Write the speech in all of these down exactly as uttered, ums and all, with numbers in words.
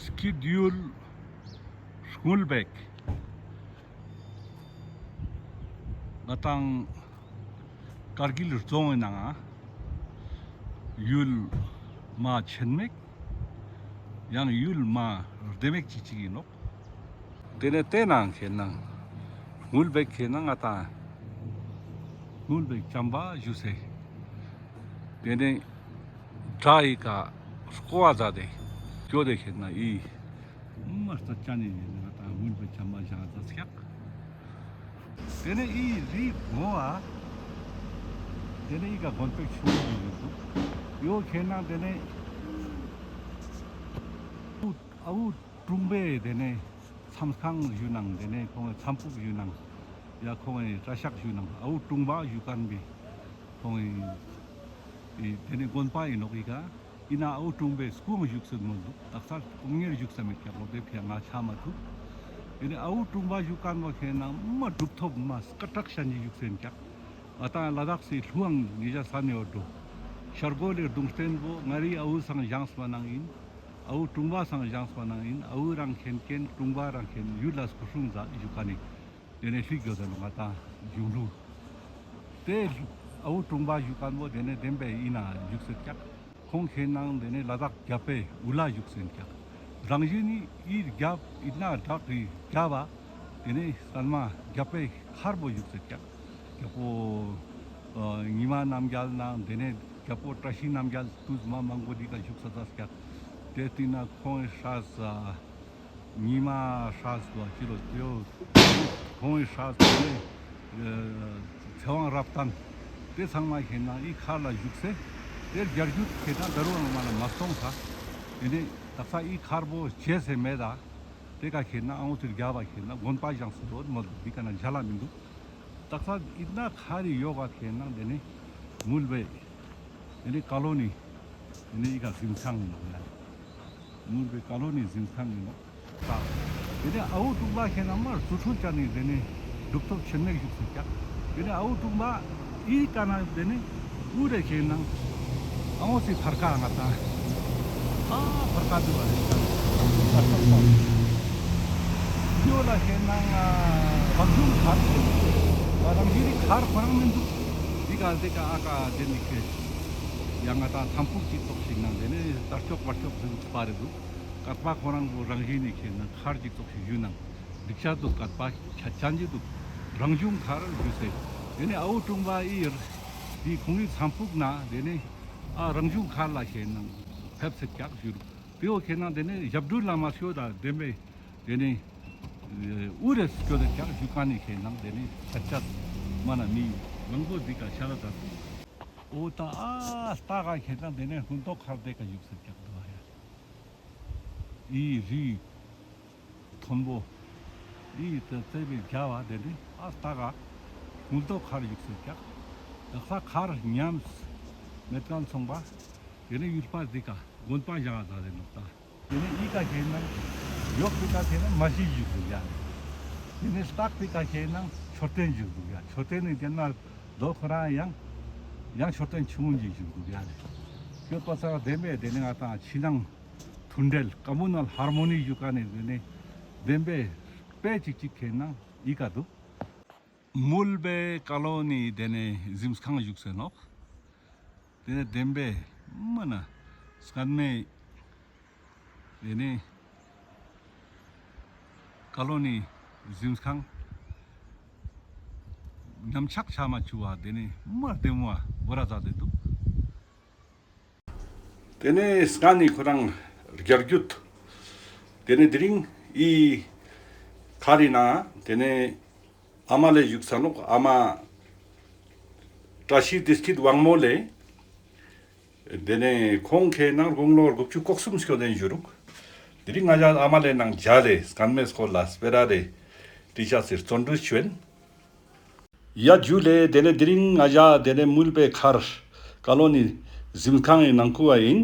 སྐྱིད་ཡུལ་དངུལ་བེག། ང་དང་ཀར་གིལ་རྫོང་ངི་ནང་ང་ཡུལ་མ་ཆེན་མེག་ཡང་ཡུལ་མ་བདེ་མེག་ཅིག་ཅིག་ཨིན་ནོག། ཏེ་ནེ་ཏེ་ནང་ཁེ་ནང་དངུལ་བེག་ཁེ་ནང་ང་དང་དངུལ་བེག་ཅམ་པ་ཞུ་སེ། ཏེ་ནེ་དྲ་ཡི་ཀ་སྐོ་བ་ཛད་དེ་སྐྱོད་དེ་ཁེ་ནང་ཨི་མ་རྩ་ཅན་ནི་ང་དང་དངུལ་བེག་ཅམ་པ་ཞང་ཛད་སྐྱག། ཏེ་ནེ་ཨི་རི་བོ་བ། ཏེ་ནེ་ཨི་ཀ་དགོན་པ་ཆུང་ངུ་ཡོད་དུག། ཡོ་ཁེ་ནང་ཏེ་ནེ་ཨ་བུ་ཀྲུང་པའི་ཏེ་ནེ་མཚམས་ཁང་ཞུ་ནང་ཏེ་ནེ་ཁོང་མཚམས་ཕུག་ཞུ་ནང་ཡ་ཁོང་གྲྭ་ཤག་ཞུ་ནང་ཨ་བུ་ཀྲུང་པ་ཞུ་ཁན་བི་ཁོང་ཏེ་ནེ་དགོན་པ་ཨིན་ནོག་ཨི་ཀ། ཨིན་ན་ཨ་བུ་ཀྲུང་པའི་སྐུ་ཡང་བཞུགས་སེ་མི་དུག། དག་ས་དཀོན་གཉེར་བཞུགས་ས་མེད་ཀྱག་ལོ། ཏེ་ཕི་ཡ་ང་ཆ་མ་ཐུབ། ཏེ་ནེ་ཨ་བུ་ཀྲུང་པ་བཞུགས་ཁན་བོ་ཁེ་ནང་མ་གྲུབ་ཐོབ་མ་སྐད་གྲགས་ཤན་ཅིག་བཞུགས་སེ་ཨིན་ཀྱག། ང་དང་ལ་དྭགས་སི་ལྷུའང་ཉེ་ཞ་ས་ནེ་འོ་འགྲོ། ཤར་སྒོ་ལས་གདུང་རྟེན་བོ་ང་རི་ཨ་བུ་སང་བཞེངས་པ་ནང་ཨིན། ཨ་བུ་ཀྲུང་པ་སང་བཞེངས་པ་ནང་ཨིན། ཨ་བུ་རང་ཁེན་ཁེན་ཀྲུང་པ་རང་ཁེན་ཡུལ་ལ་སྐུ་སྲུང་ཛད་བཞུགས་ཁན་ནི། ཏེ་ནེ་ལྷིག་གྱོད་དེ་ལོ་ང་དང་གཞུང་ལུགས། ཏེ་ཨ་བུ་ཀྲུང་པ་བཞུགས་ཁན་བོ་ཏེ་ནེ་དེན་པའི་ཨིན་ན་བཞུགས་སེ་ཀྱག། ཁོང་ཁེ་ནང་ཏེ་ནེ་ལ་དྭགས་རྒྱལ་པོའི་དབུ་བླ་བཞུགས་སེ་ཀྱག། རང་བཞིན་ནི་ཨི་རྒྱལ་ཨིན་ན་བདག་གི་རྒྱལ་བ། ཏེ་ནེ་སྐར་མ་རྒྱལ་པོའི་མཁར་བོ་བཞུགས་སེ་ཀྱག། རྒྱལ་པོ་ཨ་ཉི་མ་རྣམ་རྒྱལ་ནང་ཏེ་ནེ་རྒྱལ་པོ་བཀྲ་ཤིས་རྣམ་རྒྱལ་ཏུས་མ་མང་པོ་འདི་ཀ་བཞུགས་སེ་ཀྱག། ཏེ་སྟིང་ནེ་ཁོང་ངི་སྲས་ཨ་ཉི་མ་སྲས་དུ་ཅི་ལོ་ཏེའོ། ཁོང་ངི་སྲས་དུ་ནི་ཨ་ཚེ་དབང་རབ་བརྟན། ཏེ་ཚང་མ་ཁེ་ནང་ཨི་མཁར་ལ་བཞུགས་སེ། ཏེ་རྒྱལ་རྒྱུད་ཁེ་ནང་ད་རུང་མ་ན་མ་སོང་ས། ཏེ་ནེ་དག་ས་ཨི་མཁར་བོ་བྱས་སེ་མེད་ད། ཏེ་ཀ་ཁེ་ནང་ཨ་བོ་ཏེ་རྒྱལ་བ་ཁེ་ནང་དགོན་པ་བཞེངས་སེ་ཡོད་མོད་འདི་ཀ་ན་མཇལ་ལ་མི་དུག། དག་ས་ཨིན་ན་མཁར་རི་ཡོག་ག་ཁེ་ནང་ཏེ་ནེ་དངུལ་བེག་ཏེ་ནེ་ཀ་ལོ་ནི་ཏེ་ནེ་ཨི་ཀ་གཟིམ་ཁང་ཨིན་ནོག་ཡ། དངུལ་བེག་ཀ་ལོ་ནི་གཟིམ་ཁང་ཨིན་ནོག། ཏེ་ནེ་ཨ་བུ་ཀྲུང་པ་ཁེ་ནང་མ་རྩུབ་ཅན་ནི་ཏེ་ནེ་གྲུབ་ཐོབ་ཆེན་མོ་བཞུགས་སེ་ཀྱག། ཏེ་ནེ་ཨ་བུ་ཀྲུང་པ་ཨི་ཀ་ནེ་ཏེ་ནེ་ཨུ་རེ་ཁེ་ནང་ཨ་བོ་སི་ཕར་ཀ་ང་དང་ཨ་ཕར་ཀ་དུ་བ་རེ་ཀ་ཕར་ཀ་ཏུ་བ་ཡོ་ལ་ཁེ་ནང་ཨ་བག་ཆུ་མཁར་ཏེ་བ་རང་བཞིན་ནི་མཁར་ཁོ་རང་མི་དུག། འདི་ཀ་ཏེ་ཀ་ཨ་ཀ་ཏེ་ནེ་ཁེ་ཡང་ང་དང་མཚམས་ཕུག་ཅིག་ཙོགས་ཤིག་ནང་ཏེ་ནེ་དར་ལྕོག་བར་ལྕོག་ཟེར་དུག་པ་རེ་དུག། ཀར་པ་ཁོ་རང་བོ་རང་བཞིན་ནི་ཁེ་ནང་མཁར་ཅིག་ཙོགས་ཤིག་ཡོད་ནང་འདུག་ཤ་དུག། ཀར་པ་ཆ་ཅན་ཅིག་དུག། རང་བྱུང་མཁར་ཞུ་སེ། ཏེ་ནེ་ཨ་བུ་ཀྲུང་པ་ཨི་འདི་ཁོང་གི་མཚམས་ཕུག་ན་ཏེ་ནེ་ཨ་རང་བྱུང་མཁར་ལ་ཁེ་ནང་ཕེབས་སེ་ཀྱག་ཞུ་རུག། ཏེའོ་ཁེ་ནང་ཏེ་ནེ་ཞབས་དྲུང་བླ་མ་སྐྱོད་ད་དེན་པའི་ཏེ་ནེ་ཨུ་རེ་སྐྱོད་དེ་ཀྱག་ཞུ་ཁན་ནི་ཁེ་ནང་ཏེ་ནེ་ཆ་ཆ་མ་ན་མི་མང་པོ་འདི་ཀ་ཤ་ལ་ད་འོ་ད་ཨ་ལྟ་ག་ཁེ་ནང་ཏེ་ནེ་སྔོན་ཐོག་མཁར་ཏེ་ཀ་བཞུགས་སེ་ཀྱག་འདུག་ཡ། ཨི་རི་མཐོན་པོ་ཨི་ཏེ་ཏེ་བི་རྒྱ་བ་ཏེ་ནེ་ཨ་ལྟ་ག་སྔོན་ཐོག་མཁར་བཞུགས་སེ་ཀྱག། དག་ས་མཁར་ཉམས་མེད་ཁན་སོང་པ། ཏེ་ནེ་ཡུལ་པ་འདི་ཀ་དགོན་པ་བཞེངས་ས་ཟེར་ནོག་ད། ཏེ་ནེ་ཨི་ཀ་ཁེ་ནང་ཡོག་པི་ཀ་ཁེ་ནང་མ་ཤི་ཞིག་དུག་ཡ། ཏེ་ནེ་ལྟག་པི་ཀ་ཁེ་ནང་མཆོད་རྟེན་ཞིག་དུག་ཡ། མཆོད་རྟེན་ནི་ཏེ་ན་དོ་ཁོ་རང་ཡང་ཡང་མཆོད་རྟེན་ཆུང་ངུ་ཞིག་དུག་ཡ། ཁྱོད་པ་ས་དེན་པའི་ཏེ་ནེ་ང་དང་ཕྱི་ནང་མཐུན་འབྲེལ་ཀོ་མུ་ནལ་ཧར་མོ་ནི་ཞུ་ཁན་ནི་ཏེ་ནེ་དེན་པའི་དཔེ་ཅིག་ཅིག་ཁེ་ནང་ཨི་ཀ་དུག། དངུལ་བེག་ཀ་ལོ་ནི་ཏེ་ནེ་གཟིམ་ཁང་བཞུགས་སེ་ནོག། ཏེ་ནེ་དེན་པའི་མ་ན་སྐར་མའི་ཏེ་ནེ་ཀ་ལོ་ནི་གཟིམ་ཁང་ཉམས་ཆག་ཆ་མ་ཅུག་པ་ཏེ་ནེ་མ་དེ་མོ་བོ་ར་ཛད་དེ་དུག། ཏེ་ནེ་སྐ་ནི་ཁོ་རང་རྒྱལ་རྒྱུད། ཏེ་ནེ་དེ་རིང་ཨི་མཁར་རི་ནང་ཏེ་ནེ་ཨ་མ་ལེ་བཞུགས་ས་ནོག། ཨ་མ་བཀྲ་ཤིས་བདེ་སྐྱིད་དབང་མོ་ལེ། ཏེ་ནེ་ཁོང་ཁེ་ནང་དགུང་ལོ་དགུ་བཅུ་གོ་གསུམ་སྐྱོད་དེ་བཞུགས་རུག། དེ་རིང་ང་ཞ་ཨ་མ་ལེ་ནང་མཇལ་ལེ་སྐར་མའི་སྐོར་ལ་སྤེ་ར་རེ་ཏི་ཤ་སི་བརྩོན་འགྲུས་ཅོ་ཨིན། ཡ་ཇུ་ལེ། ཏེ་ནེ་དེ་རིང་ང་ཞ་ཏེ་ནེ་དངུལ་བེག་མཁར་ཀ་ལོ་ནི་གཟིམ་ཁང་ངི་ནང་ཁུ་བ་ཨིན།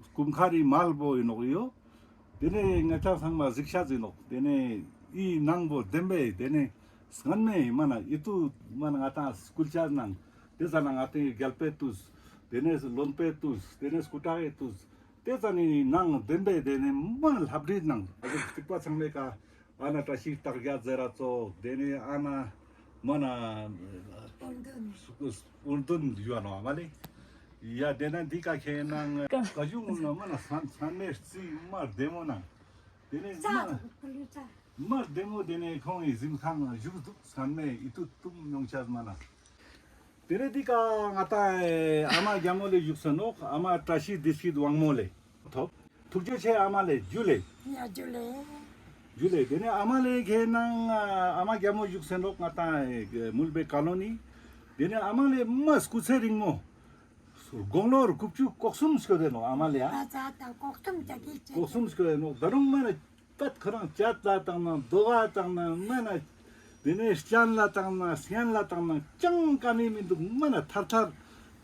སྐུ་མཁར་རི་མལ་བོ་ཨིན་ནོག་ཡོ། ཏེ་ནེ་ང་ཞ་ཚང་མ་གཟིགས་ཤེས་ཨིན་ནོག། ཏེ་ནེ་ཨི་ནང་བོ་དེན་པའི་ཏེ་ནེ་སྔན་མའི་མ་ན་ཨི་ཏུ་མ་ན་ང་དང་སྐུལ་ཆ་ནང་ཏེ་ཟ་ན་ང་དང་རྒྱལ་པོའི་ཏུས་ཏེ་ནེ་བློན་པོའི་ཏུས་ཏེ་ནེ་སྐུ་དྲག་གི་ཏུས་ ཏེ་ཙ་ནེ་ནང་བདེན་པའི་ཏེ་ནེ་མ་ལྷབ་རིད་ནང་ཨ་ཟུག་ཏིག་པ་ཚང་མའི་ཀ་ཨ་ན་བཀྲ་ཤིས་རྟགས་བརྒྱད་ཟེར་ར་ཙོགས་ཏེ་ནེ་ཨ་ན་མ་ན་འུར་འདོན་ཡོད་ནོག་ཨ་མ་ལེ། ཡ་ཏེ་ན་འདི་ཀ་ཁེ་ནང་ཀ་ཞུགས་ངུན་ན་མ་ན་སན་སན་མེ་རྩི་མ་བདེ་མོ་ནང་ཏེ་ནེ་མ་མ་བདེ་མོ་ཏེ་ནེ་ཁོང་ངི་གཟིམ་ཁང་བཞུགས་འདུག་སན་མེ་ཨི་ཏུ་ཏུམ་ཡོང་ཆ་མ་ན། ཏེ་ནེ་འདི་ཀ་ང་ཏང་ཨ་མ་རྒྱ་མོ་ལེ་བཞུགས་སེ་ནོག་ཨ་མ་བཀྲ་ཤིས་བདེ་སྐྱིད་དབང་མོ་ལེ། ཐོབ། ཐུགས་རྗེ་ཆེ་ཨ་མ་ལེ་ཇུ་ལེ། ཡ་ཇུ་ལེ། ཇུ་ལེ། ཏེ་ནེ་ཨ་མ་ལེ་ཁེ་ནང་ཨ་མ་རྒྱ་མོ་བཞུགས་སེ་ནོག་ང་ཏང་མུལ་བེ་ཀ་ལོ་ནི། ཏེ་ནེ་ཨ་མ་ལེ་མ་སྐུ་ཚེ་རིང་མོ། དགུང་ལོ་དགུ་བཅུ་གོ་གསུམ་སྐྱོད་དེ་ནོག་ཨ་མ་ལེ་ཡ། ཨ་ཙ་ད་གོ་གསུམ་ཙ་གི་ཅི། གོ་གསུམ་སྐྱོད་དེ་ནོག་ད་རུང་མ་ནེ་པད་ཁོ་རང་བཅད་ལ་བཏང་ན་དོ་ག་བཏང་ན་མ་ན་ཏེ་ནེ་སྤྱན་ལ་བཏང་ན་སྙན་ལ་བཏང་ན་ཅང་ཀ་ནེ་མི་འདུག་མ་ན་ཐར་ཐར་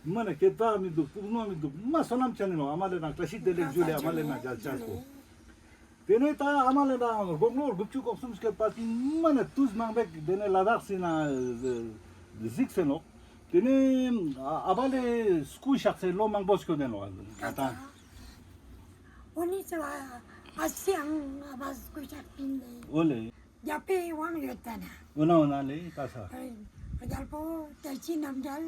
མ་ན་སྐེད་པ་མི་འདུག་པུག་ནོ་མི་འདུག་མ་བསོད་ནམས་ཆ་ནེ་ནོག་ཨ་མ་ལེ་ན་བཀྲ་ཤིས་བདེ་ལེགས་ཇུ་ལེ་ཨ་མ་ལེ་ན་མཇལ་ཆ་ཀོ། ཏེ་ནེ་ད་ཨ་མ་ལེ་ན་དགུང་ལོ་དགུ་བཅུ་གོ་གསུམ་སྐྱོད་པ་ཅིན་མ་ན་ཏུས་མང་པོ་ཏེ་ནེ་ལ་དྭགས་སི་ན་གཟིགས་སེ་ནོག་ཏེ་ནེ་ཨ་བ་ལེ་སྐུ་གཤེགས་སེ་ལོ་མང་པོ་སྐྱོད་དེ་ནོག་ཨ་ད། འོ་ནི་ཙོ་ཨ་སི་ཨང་ཨ་བ་སྐུ་གཤེགས་པིན་ལེ། འོ་ལེ། རྒྱལ་པོའི་དབང་ཡོད་ད་ན། འོ་ན་འོ་ན་ལེ་ཀ་ས། རྒྱལ་པོ་བཀྲ་ཤིས་རྣམ་རྒྱལ།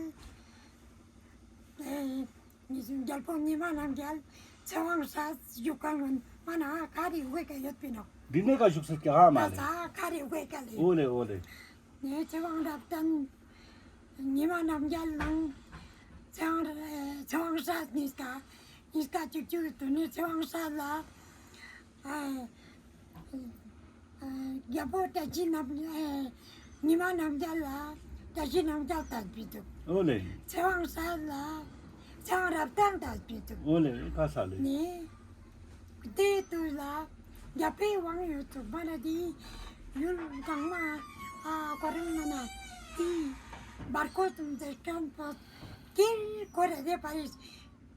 ཨེ་ཉི་རྒྱལ་པོ་ཉི་མ་རྣམ་རྒྱལ། ཚེ་དབང་སྲས་བཞུགས་ཁན་ལོན་མ་ན་ཁ་རི་འོ་ཀ་ཡོད་པིན་ནོག་འདི་ནེ་ཀ་བཞུགས་སེ་ཀ་ཧ་མ་ལེ། ཁ་རི་འོ་ཀ་ལེ། འོ་ལེ་འོ་ལེ། ནེ་ཚེ་དབང་རབ་བརྟན། ཉི་མ་རྣམ་རྒྱལ་ནང་ཚེ་དབང་ཚེ་དབང་སྲས་ཉིས་ཀ་ཉིས་ཀ་ཅིག་ཅིག་ཏུ་ནི་ཚེ་དབང་སྲས་ལ་ཨ་ཨ་རྒྱལ་པོ་བཀྲ་ཤིས་རྣམ་ཨ་ཉི་མ་རྣམ་རྒྱལ་ལ་བཀྲ་ཤིས་རྣམ་རྒྱལ་ལྟ་བུ་འདུག་འོ་ལེ། ཚེ་དབང་སྲས་ལ་ཚེ་དབང་རབ་བརྟན་ལྟ་བུ་འདུག་འོ་ལེ་ཀ་ས་ལེ། ནི། དེ་དུས་ལ་རྒྱལ་པོའི་དབང་ཡོད་ཚུགས་པ་ན་དེ་ཡུལ་གང་མ་ཨ་ཁོ་རང་མ་ན་དེ་བར་ཁོ་ཙམ་ཟེར་ཁན་པོ་དེ་ཁོ་རེ་དེ་པ་རིས་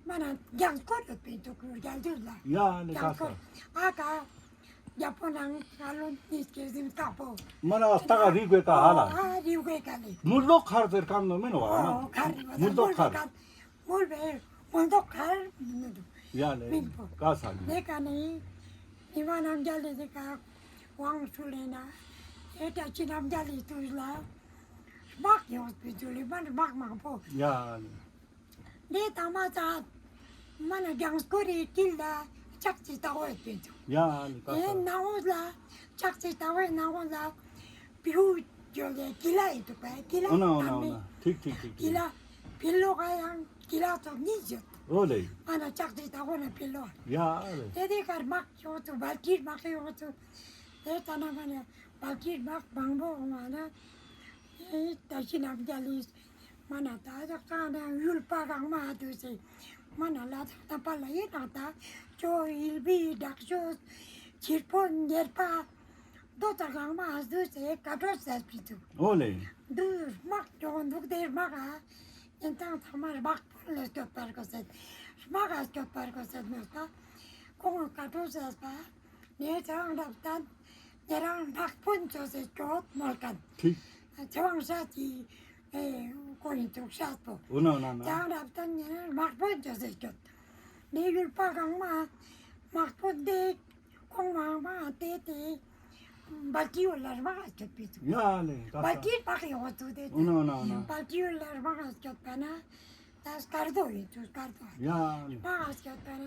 མ་ན་རྒྱང་སྐོར་ཡོད་པའི་འདུག་རྒྱལ་དུས་ལ་ཡ་ནི་རྒྱང་སྐོར་ཨ་ཀ་རྒྱལ་པོ་ནང་ཨ་ལོན་ནི་སྐྱེ་སེམས་དཀར་པོ་མ་ན་ཨ་སྟག་རི་གོས་ཀ་ཧ་ལ་ཨ་རི་གོས་ཀ་ལེ། མུལ་ལོག་མཁར་ཟེར་ཁན་ནོ་མིན་ནོག་ཨ་ན་མུལ་ལོག་མཁར། མུལ་བའི་མུལ་ཏོག་ཁར་མི་འདུག་ཡ་ལེ། མིན་པོ་ཀ་ས་ནི། དེ་ཀ་ནི་ཉི་མ་རྣམ་རྒྱལ་ལི་དེ་ཀ་དབང་ཚུལ་ལེ་ན་ཨེ་བཀྲ་ཤིས་རྣམ་རྒྱལ་ལི་དུས་ལ་དམག་ཡོང་བའི་དུས་ལི་མ་དམག་མང་པོ་ཡ་ལེ། དེ་དང་མ་ཚ་མ་ན་རྒྱང་སྐོར་རི་དཀྱིལ་ལ་ལྕགས་ཀྱི་ལྟག་འོད་པའི་དུས་ཡ་ལེ་ཀ་ས། ཨེ་ནང་འོད་ལ་ལྕགས་ཀྱི་ལྟག་འོད་ནང་འོད་ལ། བེའུ་ཡོད་ལེ་ཀི་ལ་ཡི་འདུག་པ་ཀི་ལ། འོ་ན་འོ་ན་འོ་ན་ཐིག་ཐིག་ཐིག་ཀི་ལ་ཕི་ལོག་ག་ཡང་ཀི་ལ་ཚོ་གཉིས་ཡོད། འོ་ལེ། ཨ་ན་ལྕགས་རི་ད་འོ་ན་ཕི་ལོག་ཡ་ལེ། དེ་དེ་ཀར་དམག་ཡོང་ཚུལ་བལ་གྱི་དམག་ཡོང་ཚུལ་དེ་ལྟ་ན་མ་ན་བལ་གྱི་དམག་མང་པོ་འོང་བ་ན་ཨེ་བཀྲ་ཤིས་རྣམ་རྒྱལ་ལི་མ་ན་ད་ཡག་ཀ་ན་ཡུལ་པ་གང་མ་འདུག་སེ་མ་ན་ལ་དྭགས་ནང་པ་ལ་ཡིན་ན་ད་ཅོ་ཡིལ་བི་དྲག་ཤོས་ཆིར་ཕོ་ཉེར་པ། དོ་ཙ་གང་མ་ཨ་དུ་ཟེ་ཀ་ཏོ་ཟེར་པི་དུག་འོ་ལེ། དུ་དམག་ཀྱོག་འདུག་དེ་དམག་ཨ། ཡིན་ཙང་ཚང་མ་དམག་དཔོན་ལ་སྐྱོད་པར་གོ་ཟེར། དམག་ཨ་སྐྱོད་པར་གོ་ཟེར་མོལ་ཏ། ཁོང་ཀ་ཏོ་ཟེར་པ། ངེ་ཚེ་དབང་རབ་བརྟན། ཉེ་རང་དམག་དཔོན་ཙོགས་སེ་སྐྱོད་མོལ་ཁན། ཐིག་ཚེ་དབང་ཤ་ཅི། ཨེ་ཁོ་ཡིན་ཚུགས་ཤ་པོ། འོ་ན་འོ་ན་འོ་ན། ཚེ་དབང་རབ་བརྟན་ཉེ་རང་དམག་དཔོན་ཙོགས་སེ་སྐྱོད། ནེ་ཡུལ་པ་གང་མ་དམག་དཔོན་དེ། ཁོང་མང་མང་དེ་དེ་བལ་ཏི་ཡུལ་ལ་དམག་སྐྱོད་པའི་ཚུལ། ཡ་ལེ་ཀ་ས། བལ་ཏི་དམག་ཡོང་ཚུལ་དེ་དེ། འོ་ན་འོ་ན་འོ་ན། བལ་ཏི་ཡུལ་ལ་དམག་སྐྱོད་པ་ན་ད་སྐར་རྡོ་ཡིན་ཚུལ་སྐར་རྡོ། ཡ་ལེ། དམག་སྐྱོད་པ་ན་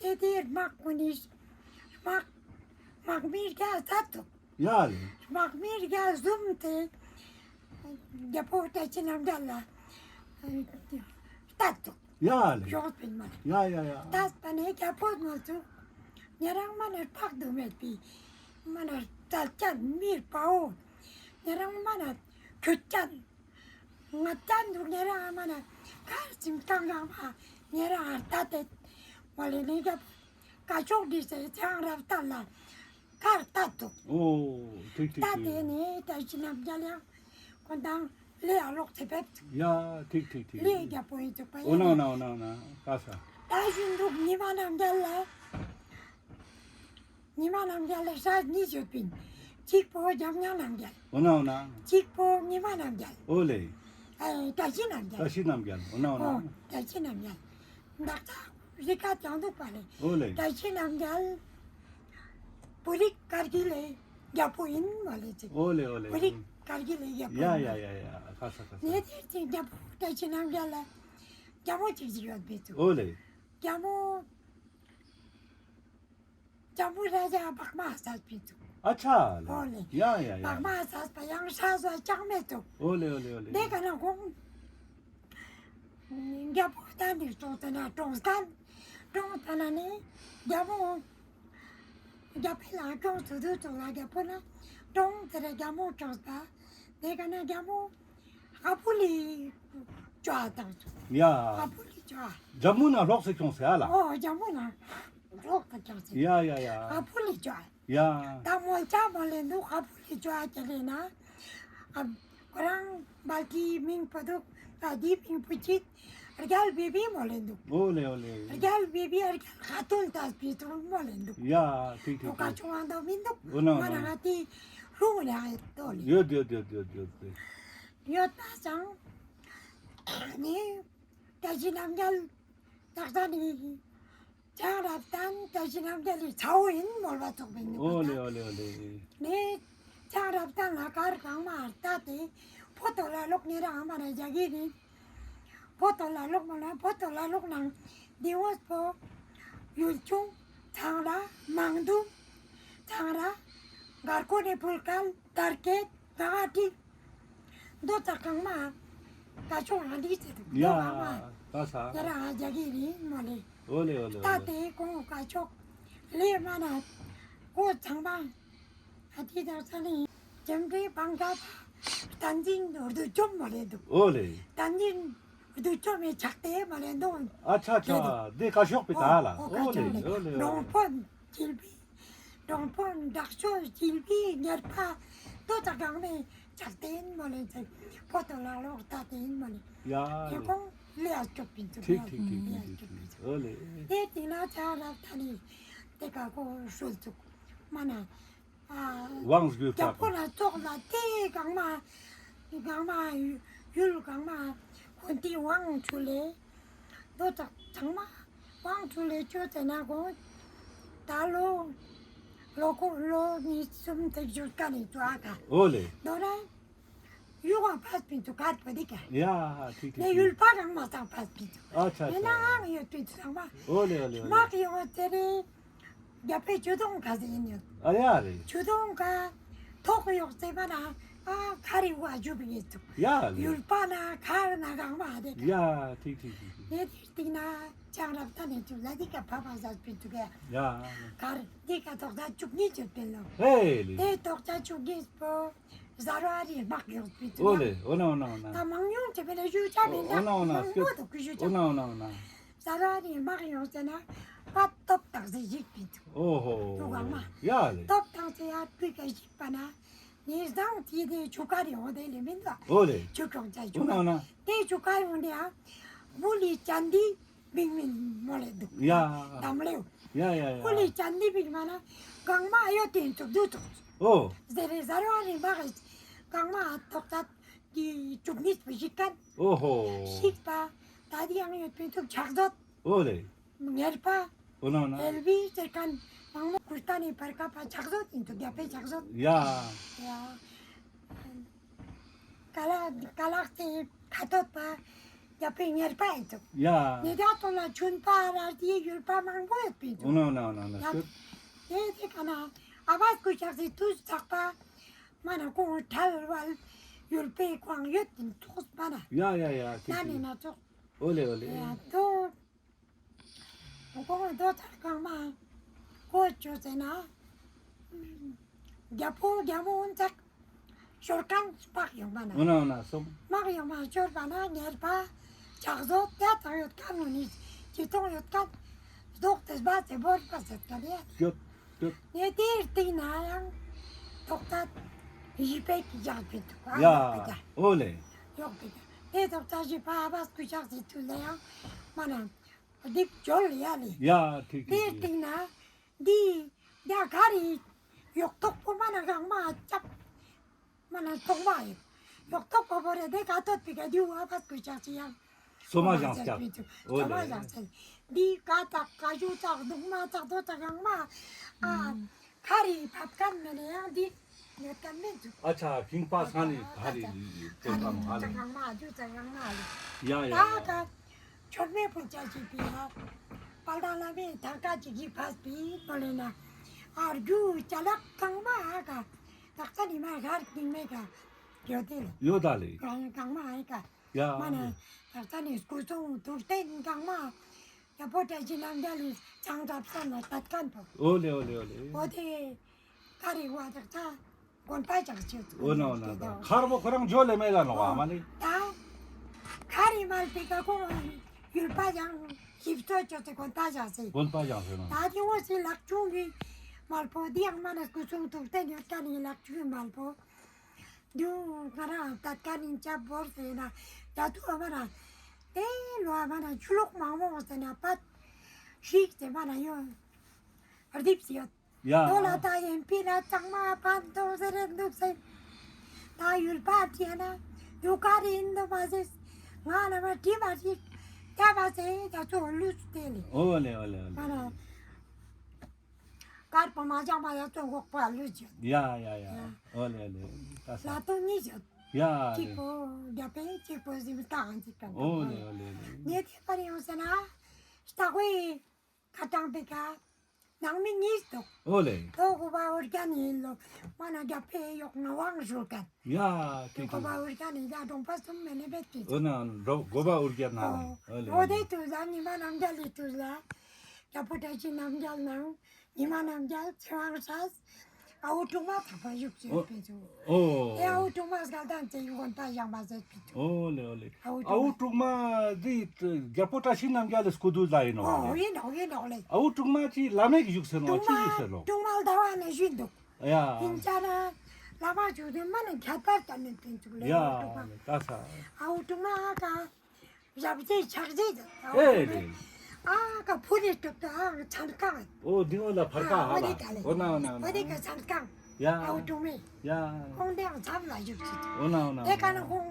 དེ་དེ་དམག་ཀུན་ནི་དམག་དམག་མི་རྒྱ་ཚ་ཐུབ། ཡ་ལེ། དམག་མི་རྒྱ་ཟུམ་དེ་རྒྱལ་པོ་བཀྲ་ཤིས་རྣམ་རྒྱལ་ལ་ལྟ་ཐུབ། ཡ་ལེ། ཡོག་པིན་མ་ལེ། ཡ་ཡ་ཡ། ད་པ་ནེ་རྒྱལ་པོ་ང་ཚོ་ཉེ་རང་མ་ནེ་དཔག་ཏུ་མེད་པའི་མ་ནེ་རྩལ་ཅན་མི་དཔའ་བོ། ཉེ་རང་མ་ནེ་ཁྱོད་ཅན། ང་ཅན་འདུག་ཉེ་རང་མ་ནེ་ཁར་ཅིང་ཀང་ཀང་མ་ཉེ་རང་ཨར་ད་དེ་མ་ལེ་ནེ་རྒྱལ་པོ་ཀ་ཤོག་འདི་ཟེར་ཚེ་དབང་རབ་བརྟན་ལ། ཁར་ལྟ་འདུག་འོ་ཐིག་ཐིག་ལྟ་ཐིག་དེ་ནེ་བཀྲ་ཤིས་རྣམ་རྒྱལ་ཡང་ཁོང་དང་ལེ་ཨ་ལོག་ཚེ་ཕེབས་འདུག་ཡ་ཐིག་ཐིག་ཐིག་ལེ་རྒྱལ་པོ་ཡིན་འདུག་པ་ཡིན། འོ་ན་འོ་ན་འོ་ན་འོ་ན་ཀ་ས། ད་བཞིན་འདུག་ཉི་མ་རྣམ་རྒྱལ་ལ། ཉི་མ་རྣམ་རྒྱལ་ལ་ཤ་གཉིས་ཡོད་པིན། གཅིག་པོ་འཇམ་དབྱངས་རྣམ་རྒྱལ། འོ་ན་འོ་ན། གཅིག་པོ་ཉི་མ་རྣམ་རྒྱལ། འོ་ལེ། ཨེ་བཀྲ་ཤིས་རྣམ་རྒྱལ། བཀྲ་ཤིས་རྣམ་རྒྱལ། འོ་ན་འོ་ན། འོ་བཀྲ་ཤིས་རྣམ་རྒྱལ། བདག་ཅག་རི་ཀ་ཀྱང་འདུག་པ་ལེ། ཨོ་ལེ། བཀྲ་ཤིས་རྣམ་རྒྱལ་བོད་རིགས་དཀར་གྱི་ལས་རྒྱལ་པོ་ཡིན་མོལ་ལེ་ཅིག་ཨོ་ལེ་ཨོ་ལེ། བོད་རིགས་དཀར་གྱི་ལས་རྒྱལ་པོ་ཡ་ཡིན་ཡ་ཡ་ཡ། ཁ་ས་ཁ་ས། ནེ་དེ་ཅིག་རྒྱལ་པོ་བཀྲ་ཤིས་རྣམ་རྒྱལ་ལ་རྒྱལ་མོ་ཅིག་ཅིག་ཡོད་པའི་ཚུལ། ཨོ་ལེ། རྒྱལ་མོ་ལྕམ་བུ་ར་ཇ་བག་མ་ཟ་བའི་ཚུལ། ཨ་ཆ་ལེ། ཨོ་ལེ། ཡ་ཡ་ཡ། བག་མ་ཟ་བ་ཡང་ཧྲ་ཟོ་ཅང་མེད་དུ། ཨོ་ལེ་ཨོ་ལེ་ཨོ་ལེ། དེ་ག་ན་ཁོང་རྒྱལ་པོ་ད་ནི་གྲོངས་ཏེ་ན་གྲོངས་ཁན་གྲོངས་ཏེ་ན་ནི་རྒྱལ་པོ་རྒྱལ་པོའི་ལ་གྲོངས་སུ་དུ་ཙོགས་ལ་རྒྱལ་པོ་ན་གྲོངས་ཏེ་ར་རྒྱལ་མོ་གྲོངས་པ། དེ་ག་ན་རྒྱལ་མོ་ཨ་ཕོ་ལི་ཅོ་ཨ་དང་སུ། ཡ། ཨ་ཕོ་ལི་ཅོ་ཨ། རྒྱལ་མོ་ན་ལོག་སེ་ཁྱོངས་སེ་ཨ་ལ། ཨོ་རྒྱལ་མོ་ན་ལོག་སེ་ཁྱོངས་སེ། ཡ་ཡ་ཡ། ཨ་ཕོ་ལི་ཅོ་ཨ། ཡ། ད་མོལ་ཆ་མོལ་ལེ་འདུག་ཨ་ཕོ་ལི་ཅོ་ཨ་ཅེ་ལེ་ན། ཨ་ཁོ་རང་བལ་གྱི་མིང་པོ་འདུག་ད་དེའི་མིང་པོ་ཅིག་རྒྱལ་བི་བི་མོལ་ལེ་འདུག་ཨོ་ལེ་ཨོ་ལེ། རྒྱལ་བི་བི་རྒྱལ་ཁ་ཏོན་ད་སྤི་ཏོན་མོལ་ལེ་འདུག་ཡ། ཐིག་ཐིག་ཐིག་ཁ་ཆུང་བ་འདུག་མི་འདུག་ཨོ་ན་ཨོ་ན། ང་རང་དེ་ཧྲུང་ལེ་ཨ་ཡོད་དོ་ལེ། ཡོད་ཡོད་ཡོད་ཡོད་ཡོད། ཡོད་པ་སང་ནི་བཀྲ་ཤིས་རྣམ་རྒྱལ་དག་ས་ནི་ཆང་རབ་བརྟན་བཀྲ་ཤིས་རྣམ་རྒྱལ་ལི་ཚ་བོ་ཡིན་མོལ་བ་ཙོགས་པིན་ནི་ཨོ་ལེ་ཨོ་ལེ་ཨོ་ལེ། ནི་ཆང་རབ་བརྟན་ལ་གར་གང་མ་ལྟ་སྟེ་ཕོ་ཏོ་ལ་ལོག་ནི་རང་མ་ན་རྒྱ་གི་རིན་ཕོ་ཏོ་ལ་ལོག་མ་ན་ཕོ་ཏོ་ལ་ལོག་ནང་དེ་འོས་པོ་ཡུལ་ཆུང་ཚང་ར་མང་དུ་ཚང་ར་གར་ཀོ་ནི་ཕུལ་ཀལ་དར་ཀེད་ག་ཏི། མདོ་ཙག་གང་མ་ཀ་ཆོག་ཧ་འདི་ཟེར་དུ། ཡ། མདོ་གང་མ་ད་ས། ཡ་ར་ཧ་རྒྱ་གི་རིན་མ་ལེ། ཨོ་ལེ་ཨོ་ལེ་ཨོ་ད་ལེ། དེ་ཀོང་ཀ་ཆོག་ལེ་མ་ན་ཀོ་ཚང་མ་ཧ་འདི་དང་ས་ནི་ཅམ་ཏེ་བང་ཀ་བསྟན་འཛིན་རྡོ་ཅོམ་མ་ལེ་འདུག་ཨོ་ལེ། བསྟན་འཛིན་རྡོ་ཅོམ་མེ་ཆག་སྟེ་མ་ལེ་འདུག་ཨ་ཆ་ཆ། དེ་ཀ་ཤོག་པི་ད་ལ། ཨོ་ཨོ་ཀ་ཨོ་ཆོག་ལེ་ལེ་ཨོ་ལེ་ཨོ་ལེ། གྲོང་པོ་འཇིལ་བི། གྲོང་པོ་འདྲག་ཤོ་འཇིལ་བི་ཉེར་པ་ཏོ་ཙ་གང་མེ་ཆག་སྟེ་མ་ལེ་ཚེ་ཕོ་ཏོ་ལ་ལོག་ལྟ་སྟེ་མ་ལེ། ཡ་དེ་ལེ། ཀོང་ལེ་ཨ་ཅོག་པིན་ཚུགས། ཐིག་ཡ་ཐིག་ཐིག་ལེ་ཨ་ཅོག་པིན་ཚུགས། ཨོ་ལེ། དེ་དེ་ན་ཆ་རབ་ཐ་ནི་དེ་ཀ་ཀོ་ཧྲོལ་ཚུགས་མ་ན། ཨ་ཝང་སྒྱུར་རྒྱལ་པོ་ལ་ཙོགས་ལ་དེ་གང་མ་གང་མ་ཡུལ་གང་མ་ཁོན་ཏི་ཝང་ཆུ་ལེ། ལོ་ཙག་ཚང་མ་ཝང་ཆུ་ལེ་ཅོ་ཙེ་ན་གོ། ད་ལོ་ལོ་ཁོ་ལོ་ཉིས་སུམ་ཐེག་ཞུ་ཀ་ནི་ཙོ་ཨ་ཀ་ཨོ་ལེ། དོ་ར་ཡུ་ག་ཕས་པིན་ཚུགས་ག་པ་དེ་ཀ་ཡ་ཐིག་ཐིག་ནེ་ཐིག་ཡུལ་པ་གང་མ་ཚང་ཕས་པིན་ཚུགས། ཨ་ཆ་ཆ། ཡིན་ནའང་ཡོད་པིན་ཚུགས་ཚང་མ། ཨོ་ལེ་ཨོ་ལེ་ཨོ་ལེ། མག་ཡོང་བ་ཙེ་རེ། རྒྱ་པའི་ཆུ་དོང་ཁ་ཟེར་ཡིན་ཡོད། ཨ་ཡ་རེ། ཆུ་དོང་ཁ་ཐོག་ཡོག་ཙེ་མ་ན་ཨ་ཁ་རི་བ་ཇུ་བི་ངེ་ཚུགས། ཡ་རེ། ཡུལ་པ་ན་ཁ་ན་གང་མ་དེ་ཀ་ཡ་ཐིག་ཐིག་ཐིག་ཐིག་ནེ་དེ་སྟིང་ན་ཅང་རབ་ད་ནེ་ཚུགས་ལ་དེ་ཀ་ཕ་ཕ་ཟ་སྤིན་ཚུགས་ཡ། ཡ། ཁར་དེ་ཀ་ཐོག་ས་བཅུ་གཉིས་ཡོད་པིན་ལོ། ཧེ་ལེ། དེ་ཐོག་ས་བཅུ་གཉིས་པོ་ཟ་ར་རི་མག་ཡོག་སྤིན་ཚུགས་ཡ། ཨོ་ལེ་ཨོ་ན་ཨོ་ན་ཨོ་ན། ད་མང་ཉུང་ཅེ་བེ་ན་ཞུ་ཆ་མེད་ན་ཨོ་ན་ཨོ་ན་མང་པོ་དུ་ཀུ་ཞུ་ཆ། ཨོ་ན་ཨོ་ན་ཨོ་ན། ཟ་ར་རི་མག་ཡོང་ཟེར་ན་པ་སྟོབས་དང་ཟེར་ཞིག་པིན་ཚུགས། ཨོ་ཧོ། དུ་གང་མ། ཡ་ལེ། སྟོབས་དང་ཟེར་ཡ་པི་ཀ་ཞིག་པ་ན་ནི་བཟང་དེ་དེ་ཆུ་ཀ་རི་ཡོང་དེ་ལེ་མིན་ད། ཨོ་ལེ། ཆུ་ཀྲོང་ཅ་ཆུ་ཀ། ཨོ་ན་ཨོ་ན། དེ་ཆུ་ཀ་ཡོང་དེ་ཡ་མུ་ལི་ཅན་དི་བིང་མིན་མོ་ལེ་འདུག་ཡ། དམ་ལེའུ། ཡ་ཡ་ཡ། མུ་ལི་ཅན་དི་བིང་མ་ན་གང་མ་ཡོད་དེ་འདུག་འདུག་ཚུགས། ཨོ། ཟེར་རེ་ཟ་ར་རི་མག་གང་མ་ཐོག་ཚད་དེ་བཅུ་གཉིས་པོ་ཞིག་ཀན། ཨོ་ཧོ། ཞིག་པ། ད་དེ་ཡང་ཡོད་པིན་ཚུགས་ཕྱག་མཛོད། ཨོ་ལེ། ཉེར་པ། ཨོ་ན་ན། ཨེལ་བི་ཟེར་ཁན་མང་མོ་ཀུར་ཏ་ནི་པར་ཀ་པ་ཕྱག་མཛོད་ཡིན་ཚུགས་རྒྱ་བོད་ཕྱག་མཛོད། ཡ། ཡ། ཀ་ལག་ཀ་ལག་སྟེ་ཁ་ཐོད་པ་རྒྱ་བོད་ཉེར་པ་ཡིན་ཚུགས། ཡ། ཉེ་རང་ཚོ་ལ་ཆུན་པ་ར་དེ་ཡུལ་པ་མང་པོ་ཡོད་པིན་ཚུགས། ཨོ་ན་ཨོ་ན་ཨོ་ན། ཡ། དེ་དེ་ཀ་ན་ཨ་བ་སྐུ་ཕྱག་སི་དུས་ཚགས་པ་མ་ན་ཁོང་ཁྲལ་བ་ཡུལ་པའི་ཁོང་ཡོད་ཡིན་ཚུགས་པ་ན། ཡ་ཡ་ཡ། ན་ནི་ན་ཚུགས། ཨོ་ལེ་ཨོ་ལེ། ཡ་དོ། ཁོང་རྡོ་ཚར་གང་མ་བཀོད་བཅོས་ཟེར་ན། རྒྱལ་པོ་རྒྱལ་མོ་འོན་ཚག་ཤོར་ཁན་མག་ཡོང་བ་ན། འོ་ན་འོ་ན་སོང་། མག་ཡོང་བ་ཤོར་བ་ན་ཉེར་པ་ཕྱག་མཛོད་དེ་ཚང་ཡོད་ཁན་ནི་ཅི་ཐོང་ཡོད་ཁན་རྡོག་ཏེ་བ་ཚེ་བོར་པ་ཟེར་ཁན་ཡ། ཡོད་ཡོད། ནེ་དེའི་སྟེང་ན་ཡང་ཐོག་ཚད་བཞི་པའི་ཡག་པའི་འདུག་ཨ། ཡ། ཡོག་པའི་ཡ། ཨོ་ལེ། ཡོག་པའི་ཡ། དེ་ཐོག་ཚད་བཞི་པ་ཨ་བ་སྐུ་ཕྱག་ཟེར་དུས་ལ་ཡང་མ་ན། འདི་འཇོལ་ཡ་ལེ། ཡ་ཐིག་ཐིག་ཐིག། དེའི་སྟེང་ན་འདི་ཡ་ག་རི་ཡོག་ཐོག་པོ་མ་ན་གང་མ་ཅབ། མ་ན་ཐོག་མ་ཡོད། ཡོག་ཐོག་པོ་བོ་རེ་དེ་ག་ཐོད་པི་ག་འདི་བ་བ་སྐུ་ཕྱག་ཅི་ཡང་། སོ་མ་བཞེངས་ཀྱག། ཨོ་ལེ། སོ་མ་བཞེངས་ཀྱག། འདི་ཀ་ཙག་ཀ་ཞུ་ཙག་རྡུང་མ་ཙག་དོ་ཙག་ཡང་མ། ཨ་ཁ་རི་ཕབ་ཁན་མེད་ན་ཡང་འདི་ཡོད་ཁན་མེད་ཚུག་ཨ་ཆ་ཁིང་པ་ས་ནི་ཁ་རི་ཡོད་ཁན་མ་ལེ། ཡ་ཡ་ད་ཡ། ཀ་ཆོར་མེ་ཕུ་ཅ་ཅི་པི་ཡ། པལ་ཏ་ལ་མེ་ཐང་ཀ་ཅི་གི་ཕས་པི་ནོ་ལེ་ན། ཨ་རྒྱུ་ཅ་ལག་གང་མ་ཨ་ཀ། ད་ཀ་ནི་མ་གར་ཏིང་མེ་ཀ་ཡོད་དེ་ལེ། ཡོད་ད་ལེ། གང་མ་ཨ་ཀ། ཡ། མ་ན་ད་ཀ་ནི་སྐུ་སྲུང་དུར་སྟེན་གང་མ། རྒྱལ་པོ་བཀྲ་ཤིས་རྣམ་རྒྱལ་ལི་བྱང་རབ་ས་ན་ཏད་ཁན་པོ། ཨོ་ལེ་ཨོ་ལེ་ཨོ་ལེ། ཨོ་དེ་ཀ་རི་བ་དག་ས་དགོན་པ་ཅག་ཅེ་ཚུ། ཨོ་ན་ཨོ་ན་ཨོ་ན། མཁར་པོ་ཁོ་རང་ཇོ་ལེ་མེ་ལ་ནོ་ཨ་མ་ནི། ད་མཁར་རི་མལ་པེ་ཀ་ཁོ་ཡུལ་པ་ཡང་ཞིབ་ཚོ་ཅོ་ཚེ་དགོན་པ་ཅག་ཅེ། དགོན་པ་ཅག་ཅེ་ན། ད་དེ་འོ་སི་ལག་ཆུང་གི་མལ་པོ་འདི་ཡང་མ་ན་སྐུ་སྲུང་དུར་སྟེན་ཡོད་ཁན་ནི་ལག་ཆུང་གི་མལ་པོ། དུ་ང་རང་ཏད་ཁན་ནི་ཅབ་བོར་ཟེར་ན་ཡ་ཏུ་ཨ་མ་ན་དེ་ལོ་ཨ་མ་ན་ཆུ་ལོག་མང་མོ་ཟེར་ན་པད་ཤིག་ཟེར་མ་ན་ཡོད་རྡིབ་སི་ཡོད། ཡ། དོ་ལ་ད་ཡིན་པི་ན་ཚང་མ་ཕན་ཐོགས་ཟེར་རེད་འདུག་ཟེར། ད་ཡུལ་པ་ཅི་ན་དུ་ཀ་རི་ཡིན་འདུག་མ་ཟེར། ང་ན་མ་དྲི་མ་ཞིག་ཀྱ་མ་ཟེར་ད་ཚོ་ལུས་ཏེ་ལེ། ཨོ་ལེ་ཨོ་ལེ་ཨོ་ལེ། མ་ན། དཀར་པོ་མ་སྦྱངས་པ་ཡ་ཚོ་འགོག་པ་ལུས་ཡོད། ཡ་ཡ་ཡ། ཡ། ཨོ་ལེ་ཨོ་ལེ། ད་ས། ལ་དོན་གཉིས་ཡོད། ཡ། གཅིག་པོ་རྒྱ་པེ་གཅིག་པོ་ཟིམ་ཏང་གཅིག་གང་། ཨོ་ལེ་ཨོ་ལེ་ཨོ་ལེ། ངས་དེ་པར་ཡོང་ཟེར་ན་ལྟ་གོས་ཁ་ཏང་པེ་ཀ་ནང་མི་གཉིས་འདུག་ཨོ་ལེ། དོ་གོ་བ་འོར་ཀྱ་ནི་ལོ་མ་ན་རྒྱ་པེ་ཡོག་ན་ཝང་ཞུ་ཀན། ཡ། དོ་གོ་བ་འོར་ཀྱ་ནི་ཡ་གྲོང་པ་གསུམ་མེ་ནེ་བེད་ཀི། ཨོ་ན་གོ་བ་འོར་ཀྱ་ན། ཨོ་ལེ། ཨོ་དེ་དུས་ལ་ཉི་མ་རྣམ་རྒྱལ་ལི་དུས་ལ། རྒྱལ་པོ་བཀྲ་ཤིས་རྣམ་རྒྱལ་ནང་ཉི་མ་རྣམ་རྒྱལ་ཚེ་དབང་སྲས་ཨ་བོ་དྲུག་མ་ཐག་པ་བཞུགས་ཅེས་ཨོ་པེ་ཚུ། ཨོ། ཨེ་ཨ་བོ་དྲུག་མ་སྐལ་ལྡན་ཚེ་དབང་པ་བཞེངས་པ་ཟེར་པེ་ཚུ། ཨོ་ལེ་ཨོ་ལེ། ཨ་བོ་དྲུག་མ་འདི་རྒྱལ་པོ་བཀྲ་ཤིས་རྣམ་རྒྱལ་ལི་སྐུ་དུས་ལ་ཡིན་ནོག་ཨ་ལེ། ཨོ་ཡིན་ནོག་ཡིན་ནོག་ལེ། ཨ་བོ་དྲུག་མ་ཅི་བླ་མེད་བཞུགས་ཟེར་ནོག་ཅི་བཞུགས་ཟེར་ནོག་དྲུག་མ་ཟླ་བ་ནས་བཞུགས་འདུག་ཡ། ཡིན་ཙ་ན་བླ་མ་བཞུགས་དུས་མ་ནི་ཁྱད་པར་དུ་ནི་ཕན་ཚུགས་ལེ། ཡ། ཨ་བོ་དྲུག་མ། ཡ་ས། ཨ་བོ་དྲུག་མ་ཨ་ཀ་ཞབས་རྗེས་ཕྱག་རྗེས་ཨེ་རེ། ཨ་ཀ་ཕུ་རེ་ཏོག་ཏོ་ཨ་ཚན་ཁང་། ཨོ་དེ་འོ་ལ་ཕར་ཀ་ཧ་ལ། ཨོ་ན་ཨོ་ན་ཨོ་ན། ཨོ་དེ་ཀ་ཚན་ཁང་། ཡ། ཨ་བོ་དྲུག་མེ། ཡ། ཁོང་དེ་ཡང་མཚམས་ལ་བཞུགས་ཅིག་ཨོ་ན་ཨོ་ན། དེ་ཀ་ན་ཁོང་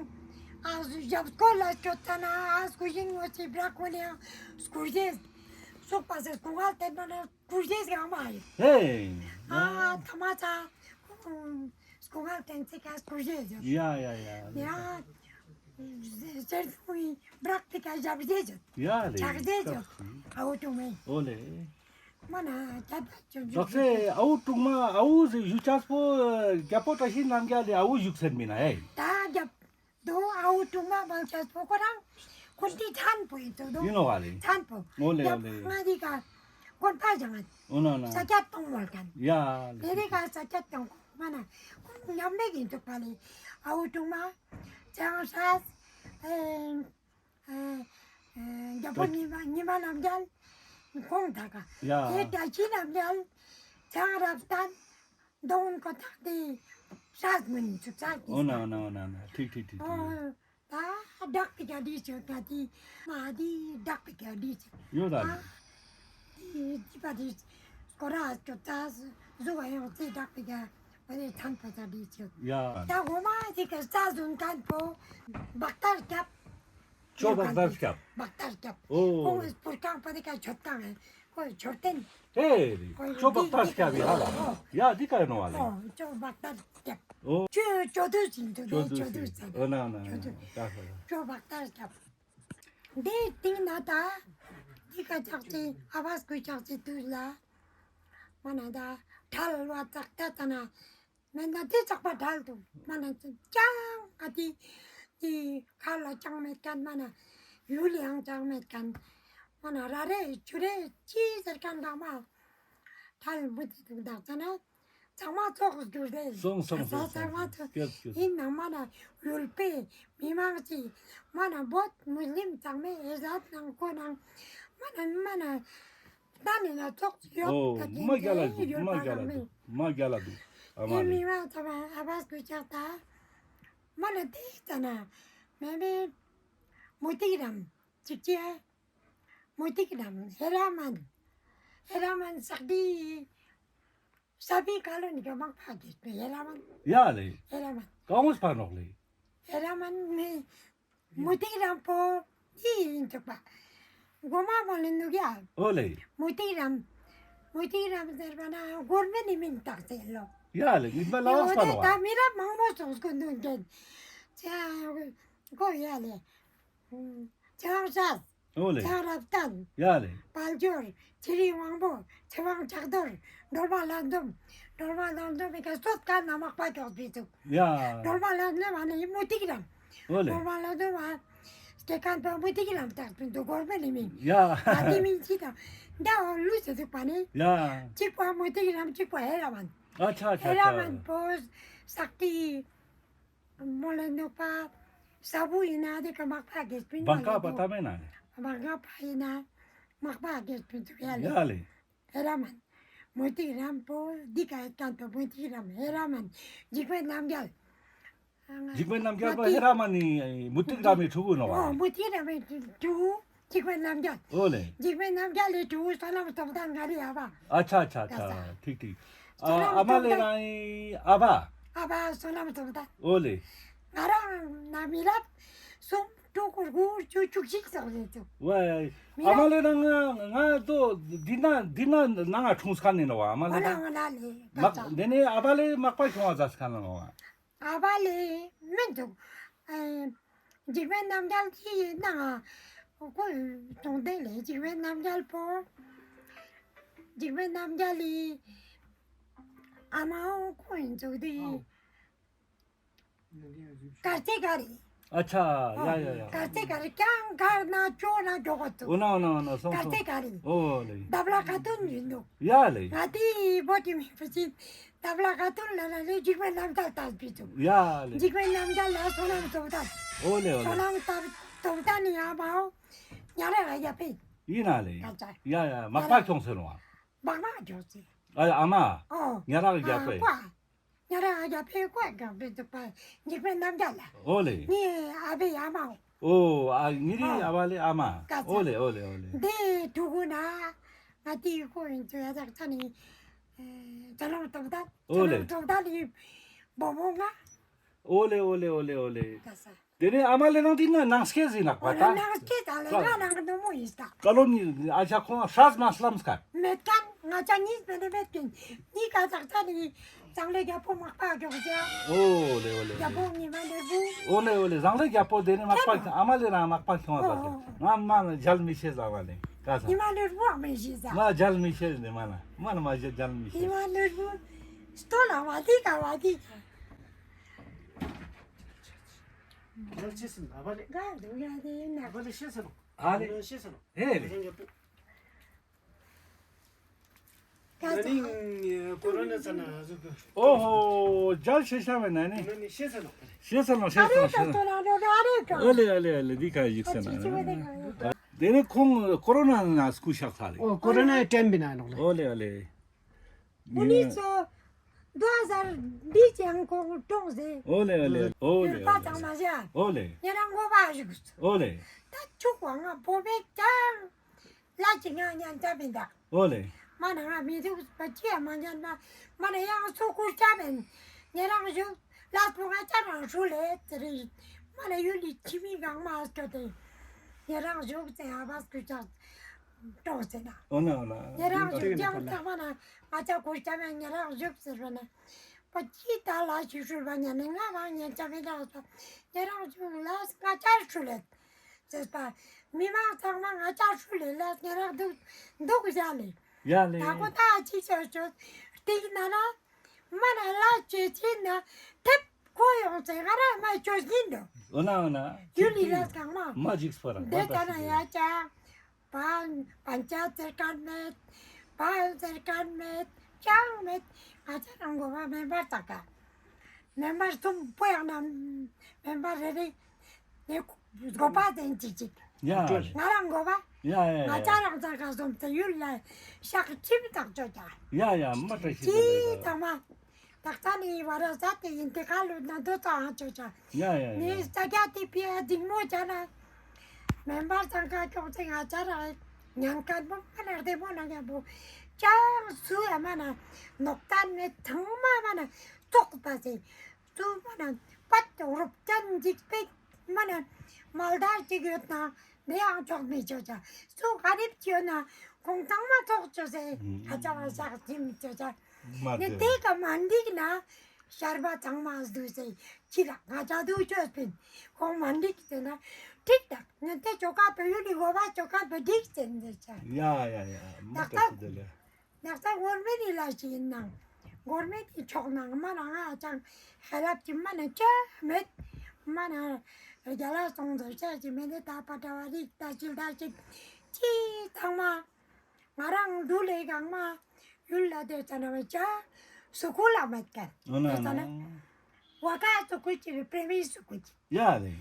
ཨ་ཟུ་ཞབས་སྐོར་ལ་སྐྱོད་ཙ་ན་ཨ་སྐུ་ཞིང་ངོ་ཚེ་བྲག་ཁོ་ལེ་ཡང་སྐུ་རྗེས་སོགས་པ་ཟེར་སྐུ་ངལ་ཏེ་ན་ན། སྐུ་རྗེས་ཡང་མ་ཡིན། ཧེ། ཨ་ཐ་མ་ཚ་སྐུ་ངལ་ཏེན་ཚེ་ཀ་སྐུ་རྗེས་ཡོད། ཡ་ཡ་ཡ། ཡ། ཟེར་ཁུའི་བྲག་པེ་ཀ་ཞབས་རྗེས་ཡོད། ཡ་ལེ། ཕྱག་རྗེས་ཡོད། ཨ་བོ་དྲུག་མེ། ཨོ་ལེ། མ་ན་ཁྱད་པར་ཅུང་ཟད། ཟེ་ཨ་བོ་དྲུག་མ་ཨ་བོ་ཟེ་ཞུ་ཅས་པོ་རྒྱལ་པོ་བཀྲ་ཤིས་རྣམ་རྒྱལ་ལི་ཨ་བོ་བཞུགས་ཟེར་མིན་ན་ཧེ། ད་རྒྱལ་དོ་ཨ་བོ་དྲུག་མ་མང་ཆེ་སྤོ་ཁོ་རང་ཁོ་འདི་མཚན་པོ་ཡིན་དོ་དོ། ཡིན་ནོག་ལེ། མཚན་པོ། ཨོ་ལེ་ཨོ་ལེ། ང་འདི་ཀ་དགོན་པ་བཞེངས། ཨོ་ན་ན། ས་སྐྱ་གཏོང་མོལ་ཁན། ཡ། ལེ་རེ་ཀ་ས་སྐྱ་གཏོང་མ་ན་ཁོང་མཉམ་མེད་ཡིན་དུག་པ་ལེ། ཨ་བོ་དྲུག་མ་ཚེ་དབང་སྲས་ཨེ་ཨེ་ཨེ་རྒྱལ་པོ་ཉི་མ་ཉི་མ་རྣམ་རྒྱལ་ཁོང་དག་ག་ཡ། ཨེ་བཀྲ་ཤིས་རྣམ་རྒྱལ་ཚེ་དབང་རབ་བརྟན། དོན་ཁོ་ཐག་དེ་ཤ་མིན་ཚུགས་ས་ཀྱི། ཨོ་ན་ཨོ་ན་ཨོ་ན་ཨོ་ན། ཐིག་ཐིག་ཐིག་ཐིག། ཨོ་ད་བདག་པོའི་ཀ་དྲིས་ཆོད་ད་དེ་མ་དེ་བདག་པོའི་ཀ་དྲིས་ཆོད། ཡོད་ད། ཨ་དེ་དེ་པ་དེ་སྐོར་ར་ཆོད་ད་ཟུག་ག་ཡོང་ཚེ་བདག་པོའི་ཀ་བ་དེ་ཐང་པ་ད་དྲིས་ཆོད། ཡ། ད་འོ་མ་དེ་ཀ་ས་ཟུན་ཁན་པོ་བག་ཏར་སྐྱབས། ཅོ་བག་ཏར་སྐྱབས། བག་ཏར་སྐྱབས། ཨོ། ཁོང་སྤུར་ཁང་པ་དེ་ཀ་མཆོད་ཁང་ཨེ། ཁོ་མཆོད་རྟེན། ཨེ་རེ། ཁོ་ཅོ་བག་ཏར་སྐྱབས་ཡ་ཧ་ལ། ཨོ། ཡ་འདི་ཀ་ནོ་ཧ་ལ། ཨོ་ཅོ་བག་ཏར་སྐྱབས། ཨོ། ཅོ་ཅོ་དུས་ཡིན་དུ་ཅོ་དུས་ཅོ་དུས་ཡིན། ཨོ་ན་ན་ན། ཅོ་དུས། ད་ཧ་ལ། ཅོ་བག་ཏར་སྐྱབས། འདི་སྟིང་ན་ད་འདི་ཀ་ཆགས་ཅི་ཨ་བ་སྐུ་ཆགས་ཅི་དུས་ལ་མ་ན་ད་ཁྲལ་བ་ཙག་ད་ཙ་ན། མེད་ན་དེ་ཙག་པ་ཁྲལ་དུ་མ་ན་ཅང་ཨ་དེ་དེ་ཁ་ལ་ཅང་མེད་ཁན་མ་ན་ཡུལ་ཡང་ཅང་མེད་ཁན་མ་ན་ར་རེ་ཆུ་རེ་ཅི་ཟེར་ཁན་དང་མ་ཁྲལ་མུ་དེ་དུ་དག་ཙ་ན་ཚང་མ་ཙོགས་གྱུར་ཏེ། སོང་སོང་སོང་ཚང་མ་སོང་། ཙོགས་སྐྱབས་སྐྱབས། ཡིན་ནང་མ་ན་ཡུལ་པའི་མི་མང་ཅི་མ་ན་བོད་མུས་ལིམ་ཚང་མའི་ཨེ་ཟད་ནང་ཁོ་ནང་མ་ན་མ་ན། ད་ནི་ན་ཙོགས་ཡོད། ཨོ་ད་མ་རྒྱལ་ལ་འདུག་མ་རྒྱལ་ལ་འདུག་མ་རྒྱལ་ལ་འདུག་ཨ་མ་ལེ། མི་མ་ཚ་མ་ཨ་བ་སྐུ་ཆགས་ད་མ་ན་དེ་ཙ་ན་མེ་མེ་མུ་ཏིག་རམ་ཅིག་ཅེ་མུ་ཏིག་རམ་ཧེ་ར་མན་ཧེ་ར་མན་སག་དི་ས་བི་ཀ་ལོ་ནི་ག་མང་ཕ་གི་ཧེ་ར་མན། ཡ་ལེ། ཧེ་ར་མན། ཀ་ངོས་ཕ་ནོག་ལེ། ཧེ་ར་མན་ནི། མུ་ཏིག་རམ་པོ་དེ་ཡིན་ཐུག་པ། གོ་མ་མོལ་ལེ་ནུག་ཡ། འོ་ལེ། མུ་ཏིག་རམ། མུ་ཏིག་རམ་ཟེར་བ་ན་གོར་མེན་ནི་མིང་བཏགས་ཏེ་ལོ། ཡ་ལེ། ཡིན་པ་ལ་འོ་ཟེར་བ་ན་ད་མི་རབས་མང་པོ་སོང་སྐུ་མདུན་རྒྱན། ཚེ་དབང་ཀོ་ཡ་ལེ། ཚེ་དབང་ཤར། འོ་ལེ། ཚེ་དབང་རབ་བརྟན། ཡ་ལེ། དཔལ་འབྱོར། ཚེ་རིང་དབང་པོ། ཚེ་དབང་ལྕགས་རྡོར། སྒྲོལ་མ་ལྷ་འཛོམས། སྒྲོལ་མ་ལྷ་འཛོམས་མི་ཀ་སོད་ཀ་ན་མག་པ་ཀྱོག་པི་ཚུགས། ཡ། སྒྲོལ་མ་ལྷ་འཛོམས་ཨ་ནི་མུ་ཏིག་རམ། འོ་ལེ། སྒྲོལ་མ་ལྷ་འཛོམས་ཨ། སྐྱེ་ཁན་པོ་མུ་ཏིག་རམ་བཏགས་པིན་དུག་གོར་མེན་ནི་མིང་། ཡ། ཨ་ཏི་མིང་ཅི་དང་། ད་འོ་ལུས་སེ་ཚུགས་པ་ནི། ཡ། གཅིག་པ་མུ་ཏིག་རམ་གཅིག་པ་ཧེ་ར་མན། ཨ་ཆ་ཆ་ཆ། ཧེ་ར་མན་པོ་སག་ཏི། མོལ་ལེ་ནུག་པ། ས་བུ་ཡིན་ན་དེ་ཀ་མག་པ་གེས་པིན་བང་ཀ་པ་ཏ་མེ་ན་ནི། བང་ཀ་པ་ཡིན་ན་མག་པ་གེས་པིན་དུག་ཡ་ལེ། ཡ་ལེ། ཧེ་ར་མན། མུ་ཏིག་རམ་པོ་འདི་ཀ་ཡོད་ཁན་པོ་མུ་ཏིག་རམ་ཧེ་ར་མན། འཇིགས་མེད་རྣམ་རྒྱལ། འཇིགས་མེད་རྣམ་རྒྱལ་པོ་ཧེ་ར་མན་ནི་མུ་ཏིག་རམ་མི་ཕྲུ་གུ་ནོག་པ། འོ་མུ་ཏིག་རམ་མི་ཕྲུ་གུ། འཇིགས་མེད་རྣམ་རྒྱལ། འོ་ལེ། འཇིགས་མེད་རྣམ་རྒྱལ་ལི་ཕྲུ་གུ་བསོད་ནམས་སྟོབས་ལྡན་ང་རི་ཨ་བ། ཨ་ཆ་ཆ་ཆ། ཀ་ས། ཐིག་ཐིག། ཨ་ཨ་མ་ལེ་རང་ཨ་བ། ཨ་བ་བསོད་ནམས་སྟོབས་ལྡན། འོ་ལེ། ང་རང་ན་མི་རབས་སུམ་ཅུ་དགུ་བཅུ་བཅུ་གཅིག་ཙམ་རེད་ཚུགས། ཝེ། མི་རབས། ཨ་མ་ལེ་རང་ང་ང་དོ་འདི་ན་འདི་ན་ནང་ང་འཁྲུངས་ཁན་ནི་ནོག་པ་ཨ་མ་ལེ་རང་། འོ་ན་འོ་ན་ལེ། ཀ་ས། མག་དེ་ནས་ཨ་བ་ལེ་མག་པ་ཁྱོང་བ་ཟ་ཁན་ནོག་པ། ཨ་བ་ལེ་མིན་དུག། ཨེ་འཇིགས་མེད་རྣམ་རྒྱལ་གྱི་ནང་ང་ཁོ་གྲོང་སྡེ་ལེ་འཇིགས་མེད་རྣམ་རྒྱལ་པོ། འཇིགས་མེད་རྣམ་རྒྱལ་ལི་ཨ་མའོ་ཁོ་ཡིན་ཚུགས་དེ། དཀར་རྩེ་དཀར་རི། ཨ་ཆ། ཡ་ཡ་ཡ། དཀར་རྩེ་དཀར་རི་ཀྱང་དཀར་ན་ཅོ་ན་ཅོ་གོ་ཏུ། འོ་ན་འོ་ན་འོ་ན་སོང་སོང་། དཀར་རྩེ་དཀར་རི། འོ་ལེ། དབ་ལ་ཁ་ཏུན་ཡིན་དུག། ཡ་ལེ། ང་ཏི་བོ་ཏི་མི་ཕི་ཅིན་དབ་ལ་ཁ་ཏུན་ལ་ལ་ལེ་འཇིགས་མེད་རྣམ་རྒྱལ་ཏང་པི་ཏུ། ཡ་ལེ། འཇིགས་མེད་རྣམ་རྒྱལ་ལ་བསོད་ནམས་སྟོབས་ལྡན། འོ་ལེ་འོ་ལེ། བསོད་ནམས་སྟོབས་ལྡན་ནི་ཨ་མའོ་ཉ་ར་ཨ་རྒྱ་པེ། ཡིན་ན་ལེ། ཡ་ཡ། མག་པ་ཁྱོང་སེ་ནོག་པ། མག་པ་ཁྱོང་སེ། ཨ་ཨ་མ། འོ། ཉ་ར་ཨ་རྒྱ་པེ། ཨ་ཀོ། ཉ་ར་ཨ་རྒྱ་པེ་ཀོ་གང་པེ་དུག་པ། འཇིགས་མེད་རྣམ་རྒྱལ་ལ། འོ་ལེ། ངའི་ཨ་བའི་ཨ་མའོ། འོ་ཨ་ཉེ་རི་ཨ་བ་ལེ་ཨ་མ། ཀ་ས། འོ་ལེ་འོ་ལེ་འོ་ལེ། དེ་ཕྲུ་གུ་ན་ང་ཏི་ཁོ་ཡིན་ཚུགས་ཡ་ཅག་ཚ་ནི། ཨེ་བསོད་ནམས་སྟོབས་ལྡན། འོ་ལེ། བསོད་ནམས་སྟོབས་ལྡན་ལི་བུ་མོ་ང་། འོ་ལེ་འོ་ལེ་འོ་ལེ་འོ་ལེ། ཀ་ས། དེ་ནས་ཨ་མ་ལེ་རང་དེ་ན་ནང་སྐྱེས་ཟིན་ནག་པ་ད། ནང་སྐྱེས་ད་ལེ་ང་ནང་ནུ་མོ་ཡིན་ད། ཀ་ལོ་ནི་ཨ་ཅག་ཁོང་ཧྲས་མ་སླམ་སྐད། མེད་ཁན་ང་ཅག་གཉིས་མེད་ནི་མེད་ཁན་གཉིས་ཀ་ཙག་ཙ་ནི་ཙང་ལེ་རྒྱལ་པོ་མག་པ་ཀྱོག་ཅ། འོ་ལེ་འོ་ལེ་འོ་ལེ། རྒྱལ་པོ་ཉི་མ་ནོར་བུ། འོ་ལེ་འོ་ལེ་ཙང་ལེ་རྒྱལ་པོ་དེ་ནི་མག་པ་ཨ་མ་ལེ་རང་མག་པ་ཁྱོང་བ་ད་ལེ། ང་མ་ན་མཇལ་མི་ཤེས་ཟ་བ་ལེ་ཀ་ས། ཉི་མ་ནོར་བུ་ཨ་མི་ཤེས་ཟ། མ་མཇལ་མི་ཤེས་ནི་མ་ན་མ་ན་མ་མཇལ་མི་ཤེས། ཉི་མ་ནོར་བུ་སྟོད་ལ་བ་དི་ཀ་བ་དི། ཡང་ཅི་ཟེར་ན་ཨ་བ་ལེ། ག་འདུག་ཡ་དེ་ན། ཨ་བ་ལེ་ཤེས་ཟེར་ནོ། ཨ་ལེ། ཤེས་ཟེར་ནོ། ཧེ་ལེ། ད་ནི་ཀོ་རོ་ན་ཚ་ན་ཟུག་གི། ཨོ་ཧོ། མཇལ་ཤེས་ཤ་མེད་ན་ནི། ན་ནི་ཤེས་ཟེར་ནོ། ཤེས་ཟེར་ནོ་ཤེས་ཟེར་ནོ་ཤེས་ཟེར་ནོ། ཨ་ལེ་ཨ་ལེ་ཨ་ལེ་འདི་ཀ་ཡིག་ཟེར་ན། དེ་ནི་ཁོང་ཀོ་རོ་ན་ན་སྐུ་གཤེགས་ཚར་ལེ། ཨོ་ཀོ་རོ་ན་དྲན་པའི་ན་ནོག་ལེ། ཨོ་ལེ་ཨོ་ལེ། ཨུ་ནི་སོ་དུ་ཧ་ཟར་བི་ཅང་ཁོང་གྲོངས་ཟེར། ཨོ་ལེ་ཨོ་ལེ། ཨོ་ལེ་ཡུལ་པ་ཚང་མ་ཟེར། ཨོ་ལེ། ཉེ་རང་མགོ་པ་བཞུགས། ཨོ་ལེ། ད་ཕྱུག་པོ་ང་བོ་བེ་ཀྱང་ལ་ཅི་ང་ཉན་ཅ་མི་འདུག། ཨོ་ལེ། མ་ན་ང་མི་འདུག་པ་ཅི་ཡང་མ་ཉན་ན་མ་ན་ཡང་སོ་ཁུར་ཅ་མེན། ཉེ་རང་བཞུགས་ལ་སྤུ་ང་ཅ་རང་ཧྲུ་ལེ་ཟེར་རེ། མ་ན་ཡུལ་ལི་ཁྱི་མི་གང་མ་སྐྱོ་དེ་ཉེ་རང་བཞུགས་ཚེ་ཨ་བ་སྐུ་ཅག་གྲོངས་ཟེར་ན། འོ་ན་འོ་ན། ཉེ་རང་ཞུ་ཀྱང་ཐག་མ་ན་ང་ཅག་གུར་ཅ་མེད་ཉེ་རང་བཞུགས་ཟེར་བ་ན། པ་ཅི་ད་ལ་ཞིག་ཧྲུལ་བ་ཉན་ནི་ང་མ་ཉན་ཅ་མེད་རང་སོ། ཉེ་རང་ཞུ་ལ་ང་ཅག་ཧྲུལ་ལེ་ཟེར་པ། མི་མང་ཚང་མ་ང་ཅག་ཧྲུལ་ལེ་ལ་ཉེ་རང་འདུག་འདུག་ཟ་ལེ། ཡ་ལེ། ད་ཁོ་ད་ཅི་ཆོས་ཆོས་སྟིང་ན་ན། མ་ན་ལ་ཅེ་ཅི་ན་ཐེབ་ཁོ་ཡོང་ཚེ་ང་རང་མ་ཅོ་ཡིན་འགྲོ། འོ་ན་འོ་ན། ཡུལ་ལི་ལ་ཚང་མ། མ་འཇིགས་པར་དེ་ལྟ་ན་ཡ་ཅག་པན་པན་ཆ་ཟེར་ཁན་མེད། པན་ཟེར་ཁན་མེད། ཅང་མེད། ང་ཅག་རང་འགོ་པ་མེམ་བར་ཙག་ག་མེམ་བར་གསུམ་པོ་ཡང་ན་མེམ་བར་རེ་རེ་ནས་འགོ་པ་ཟེར་ཅིག་ཅིག། ཡ། ང་རང་འགོ་པ། ཡ་ཡ་ཡ། ང་ཅག་རང་ཙག་ག་གསུམ་དེ་ཡུལ་ལ་ཤག་ཅིམ་ཙག་ཅོ་ཅ། ཡ་ཡ་མ་ཏྲ་ཤི་ཅི་ཙག་མ། ཏག་ས་ནི་བ་ར་ས་དེ་ཡིན་དེ་ཁ་ལུ་ན་དོ་ཙ་ཧང་ཅོ་ཅ། ཡ་ཡ་ཡ། ནི་ས་རྒྱ་དེ་ཕི་ཨ་འཇིགས་མོ་ཅ་ན། མེམ་བར་ཚང་ཀ་ཀྱོག་ཚེ་ང་ཅག་རང་ཉན་ཁན་པོ་མ་ན་རྡེ་མོ་ན་ཉན་པོ་ཅང་སུ་ཡ་མ་ན་ནོག་ཏན་མེད་ཚང་མ་མ་ན་ཙོག་པ་ཟེར་སུ་མ་ན་པད་རུབ་ཅན་འཇིགས་པའི་མ་ན་མལ་དར་ཅིག་ཡོད་ན། དེ་ཡང་ཆོག་མི་ཆོག་ཅ། སུ་ག་རེ་བཅོས་ན་ཁོང་ཚང་མ་ཚོགས་བཅོས་སེ་ཧ་ཅང་བ་ཤག་ཅི་མི་ཆོག་ཅ། མ་ནི་དེ་དེ་ཀ་མ་འགྲིག་ན་ཤར་བ་ཚང་མ་བསྡུས་སེ་ཅི་ལ་ང་ཅག་སྡུག་བཅོས་པིན། ཁོང་མ་འགྲིག་ཟེར་ན་འགྲིག་དང་ནི་དེ་ཆོ་ག་བོད་ཡུལ་ལི་འོ་བ་ཆོ་ག་བོད་འགྲིག་ཟེར་འདི་ཆ། ཡ་ཡ་ཡ། མ་ད་ལྟ་ལྟ་ཞིག་དེ་ལེ། ནགས་ཚལ་འགོར་མེད་ནི་ལ་ཞིག་ཡིན་ནང་། འགོར་མེད་ནི་ཕྱོགས་ནང་མ་ན་ང་ཅང་ཧེ་ལབ་ཀྱི་མ་ན་ཅི་མེད། མ་ན་རྒྱ་ལ་སོང་ཟེར་ཆ་ཅི་མེད་ནི་ད་པ་ཏྲ་བ་རིག་ད་ཅི་ད་ཅི་ཅི་ཚང་མ་ང་རང་འདུ་ལེ་གང་མ་ཡུལ་ལ་དེ་ཙ་ན་བ་ཅ་སུ་ཁུལ་ལ་མེད་ཀན། འོ་ན་དེ་ཙ་ན་ན། བ་ཀ་སུ་ཁུལ་ཅི་རེ་པྲེ་མི་སུ་ཁུལ་ཅི། ཡ་ལེ།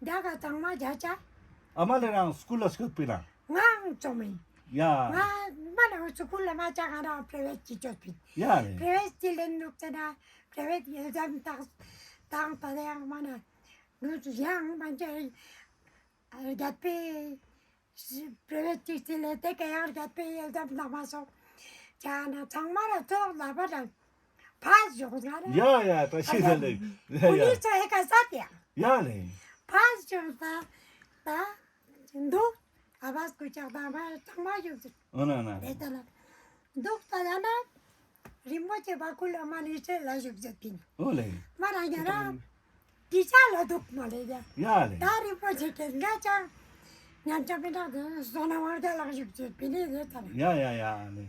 རྒྱ་ག་ཚང་མ་རྒྱ་ཆ། ཨ་མ་ལེ་རང་སྐུལ་ལ་སྐྱོད་པིན་ན། ང་ཙོ་མིན། ཡ། ང་མ་ན་སྐུལ་ལ་མ་ཆ་ང་རང་པྲེ་ཝེཊ་ཅི་ཅོད་པིན། ཡ་ལེ། པྲེ་ཝེཊ་ཅི་ལེན་ནུག་ཙེ་ན་པྲེ་ཝེཊ་ཡེ་ཛམ་ཏག་ཏང་པ་ལེ་ཡང་མ་ན་ནུ་ཡང་མ་ཅེ་རྒྱ་པེ་པྲེ་ཝེཊ་ཅིག་ཅི་ལེ་དེ་ཀ་ཡང་རྒྱ་པེ་ཡེ་ཛམ་ཏག་མ་སོང་། ཅ་ན་ཚང་མ་ར་ཚོགས་ལ་པ་ལ། ཕ་ཞོག་ང་ར། ཡ་ཡ་ད་ཤི་ད་ལེ། ཡ་ཡ། ཀུ་ནི་ཚོ་ཨེ་ཀ་ས་ཏེ། ཡ་ལེ། ཕ་ཞོག་ད་ད་འདུག་ཨ་བས་ཀུ་ཅག་ད་མ་ཚང་མ་ཞོག་ཟེར། འོ་ན་ན། རེ་ད་ལ་འདུག་ད་ཡ་ན་རིན་པོ་ཆེ་བ་ཀུ་ལ་མ་ནི་ཚེ་ལ་ཞོག་ཟེར་ཏིན། འོ་ལེ། མ་ར་ཡ་ར་དྲི་ཆ་ལ་འདུག་མ་ལེ་ཡ། ཡ་ལེ། ད་རིན་པོ་ཆེ་ཁེ་ང་ཅང་ཉན་ཆ་མི་འདྲ་དེ་བཟོ་ན་བར་ད་ལ་ཞོག་ཟེར་པི་ནི་རེ་ད་ལ། ཡ་ཡ་ཡ་ལེ།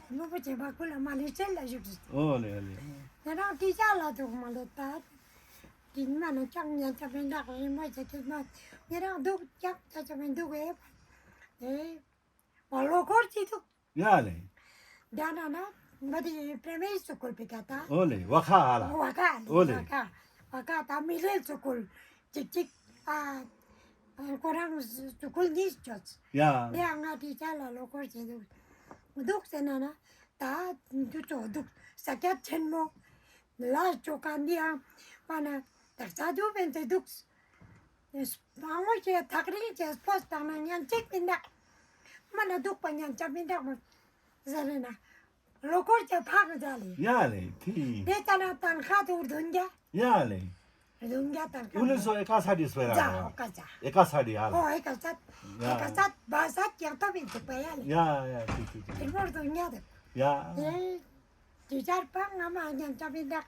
རིན་པོ་ཆེ་བ་ཀུ་ལ་མ་ལེ་ཚེ་ལ་ཞུགས་སུ། འོ་ལེ་འོ་ལེ། ཡ་རང་དྲི་ཆ་ལ་འདུག་མ་ལེ་ད། དྲི་མ་ན་ཅང་ཉན་ཆ་མི་འདུག་རིན་པོ་ཆེ་དྲི་མ། ཡ་རང་འདུག་ཅང་ཆ་ཆ་མི་འདུག་ཨེ། ཨེ། བ་ལོ་འཁོར་ཅི་འདུག་ཡ་ལེ། ད་ན་ན་མ་དེ་པྲེ་མི་སུ་ཁུལ་པི་ཀ་ད། འོ་ལེ་བ་ཁ་ཨ་ལ། བ་ཁ་ཨ་ལེ། འོ་ལེ། བ་ཁ་བ་ཁ་ད་མི་ལེ་སུ་ཁུལ་ཅིག་ཅིག་ཨ། ཁོ་རང་སུ་ཁུལ་ནི་ཅོས། ཡ། དེ་ཡང་ང་དྲི་ཆ་ལ་ལོ་འཁོར་ཅི་འདུག་འདུག་ཟེར་ན་ན་ད་འདུ་ཚོ་འདུག་ས་ཆ་ཆེན་མོ་ལ་ཅོ་ཀ་འདི་ཡང་པ་ན་དག་ས་འདུག་པན་ཏེ་འདུག་མང་པོ་ཞིག་ཐག་རིང་ཞིག་སྤོས་བཏང་ན་ཉན་ཅིག་མི་འདུག་མ་ན་འདུག་པ་ཉན་ཅ་མི་འདུག་མ་ཟེར་ན། ལོ་འཁོར་ཅིག་ཕག་ཟ་ལེ། ཡ་ལེ་ཐི། དེ་ཙ་ན་ཏང་ཁ་དུ་བདུན་བརྒྱ། ཡ་ལེ། བདུན་བརྒྱ་ཏང་ཁ། ཨུ་ལེ་སོ་ཨེ་ཀ་ས་དི་སྤེ་ར། ཟ་ཨོ་ཀ་ཟ། ཨེ་ཀ་ས་དི་ཨ་ལ། ཨོ་ཨེ་ཀ་ས། ཡ། ཨེ་ཀ་ས་བ་ས་ཀྱག་ཏོ་མི་འདུག་པ་ཡ་ལེ། ཡ་ཡ་ཐི་ཐི་ཐི། དེ་བོར་བདུན་བརྒྱ་དུ། ཡ། ཨེ། དེ་ཆར་པ་ང་མ་ཉན་ཅ་མི་འདུག་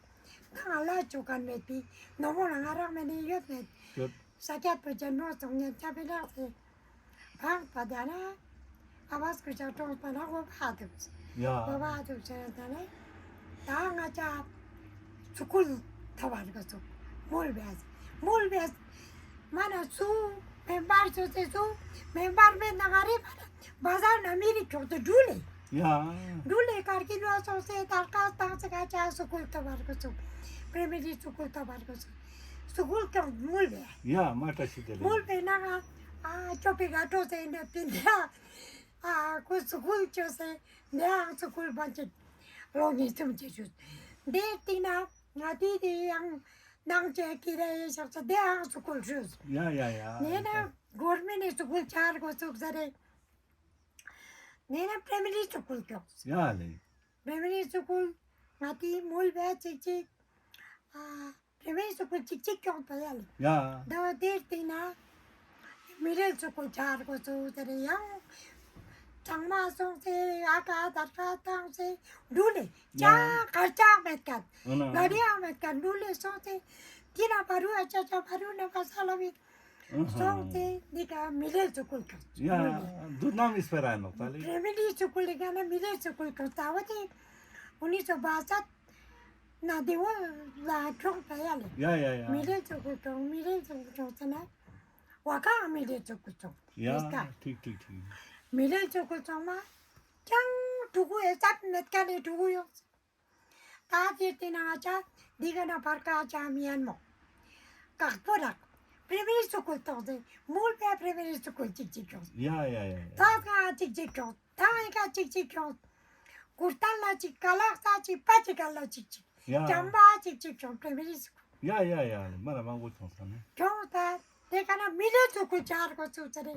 ང་ལ་ཅོ་ཀ་མེད་པི་ནོ་མོ་ལ་ང་རང་མེད་ནི་ཡོད་མེད། ཡོད། ས་ཀྱད་པོ་ཅན་མོ་སོང་ཉན་ཅ་མི་འདུག་སེ། ཕང་པ་དེ་ན་ཨ་བས་ཀུ་ཅག་གྲོངས་པ་ན་འོ་བ་འདུག་ཡ། འོ་བ་འདུག་ཟེར་ད་ནི་ད་ང་ཅག་སུ་ཁུལ་ཐོབ་པར་གོ་སུ་མུལ་བས་མུལ་བས་མ་ན་སུ་མེན་པར་ཆོས་སེ་སུ་མེན་པར་མེད་ན་ང་རེ་བ་ན་བ་ཟར་ན་མི་རིགས་ཁྱོག་ཏུ་འགྲུལ་ལེ། ཡ། འགྲུལ་ལེ་ཀར་གི་ལོ་སོང་སེ་དར་ཁ་བཏང་སེ་ང་ཅག་སུ་ཁུལ་ཐོབ་པར་གོ་སུ་པྲེ་མི་རི་སུ་ཁུལ་ཐོབ་པར་གོ་སུ་སུ་ཁུལ་ཁྱོག་མུལ་བས། ཡ་མ་ཏྲ་ཤི་དེ་ལེ། མུལ་བས་ན་ང་ཨ་ཅོ་པི་ག་ཏོ་སེ་ནེ་པིན་ད། ཨ་ཁོ་སུ་ཁུལ་ཅོས་སེ་དེ་ཡང་སུ་ཁུལ་བན་ཅིག་ལོ་ཉིས་སུམ་ཅིག་ཞུས། དེ་སྟིང་ན་ང་དེ་དེ་ཡང་ནང་ཅེ་ཀི་རེ་ཡེ་ཤག་ས་དེ་ཡང་སུ་ཁུལ་ཞུས། ཡ་ཡ་ཡ། ནེ་ན་གོར་མེན་ནི་སུ་ཁུལ་ཆར་གོ་ཚུགས་ས་རེ། ནེ་ན་པྲེ་མི་རི་སུ་ཁུལ་ཀྱོག་ཡ་ལེ། པྲེ་མི་རི་སུ་ཁུལ་ང་དེ་མུལ་བས་ཅིག་ཅིག་ཨ། པྲེ་མི་རི་སུ་ཁུལ་ཅིག་ཅིག་ཀྱོག་པ་ཡ་ལེ། ཡ། ད་དེ་སྟིང་ན་མི་རེ་སུ་ཁུལ་ཆར་གོ་ཚུགས་ས་རེ་ཡང་ཚང་མ་སོང་སེ་ཨ་ཀ་དར་ཁ་བཏང་སེ་འགྲུལ་ལེ། ཡ། ཅང་གར་ཅང་མེད་ཀ་ཨ་ན་ལ་རི་ཡང་མེད་ཀ་འགྲུལ་ལེ་སོང་སེ་དེ་ན་བ་རུ་ཨ་ཅག་ཅག་བ་རུ་ན་བ་ས་ལ་བི་ཨ་ཧ་སོང་སེ་འདི་ཀ་མི་རེ་སུ་ཁུལ་ཀྱོག་ཡ། འདུ་ན་མི་སྤེ་ར་ནོག་ད་ལེ། པྲེ་མི་རི་སུ་ཁུལ་ལི་ཀ་ན་མི་རེ་སུ་ཁུལ་ཀྱོག་ད་བ་དེ་འུ་ནི་སོ་བ་ས་ན་དེ་བོ་ལ་ཁྱོང་པ་ཡ་ལེ། ཡ་ཡ་ཡ། མི་རེ་སུ་ཁུལ་ཁྱོང་མི་རེ་སུ་ཁུལ་ཁྱོང་ཟེར་ན་བ་ཀ་མི་རེ་སུ་ཁུལ་ཁྱོང་། ཡ་ཡེས་ཀ་ཐིག་ཐིག་ཐིག་མི་རེ་སུ་ཁུལ་ཁྱོང་མ་ཅང་ཕྲུ་གུ་ཨེ་ཙབ་མེད་ཀ་ནེ་ཕྲུ་གུ་ཡོང་། ད་དེ་དེ་ན་ང་ཅག་འདི་ག་ན་བར་ཀ་ཅང་མི་ཡན་མོ། ཀག་པོ་རག་པྲེ་མི་རི་སུ་ཁུལ་ཐོག་ཟེ་མུལ་པའི་པྲེ་མི་རི་སུ་ཁུལ་ཅིག་ཅིག་ཁྱོང་། ཡ་ཡ་ཡ་ཡ། ད་ང་ཅིག་ཅིག་ཁྱོང་། ད་ཨི་ཀ་ཅིག་ཅིག་ཁྱོང་། གུར་ཏན་ལ་ཅིག་ཀ་ལག་ས་ཅིག་པ་ཅིག་ག་ལ་ཅིག་ཅིག་ཡ། ཅམ་པ་ཅིག་ཅིག་ཁྱོང་པྲེ་མི་རི་སུ་ཁུལ། ཡ་ཡ་ཡ། མ་ན་མང་པོ་ཁྱོང་ས་ནི། ཁྱོང་ད་དེ་ཀ་ན་མི་རི་སུ་ཁུལ་ཆར་གོ་ཚུགས་ས་རེ།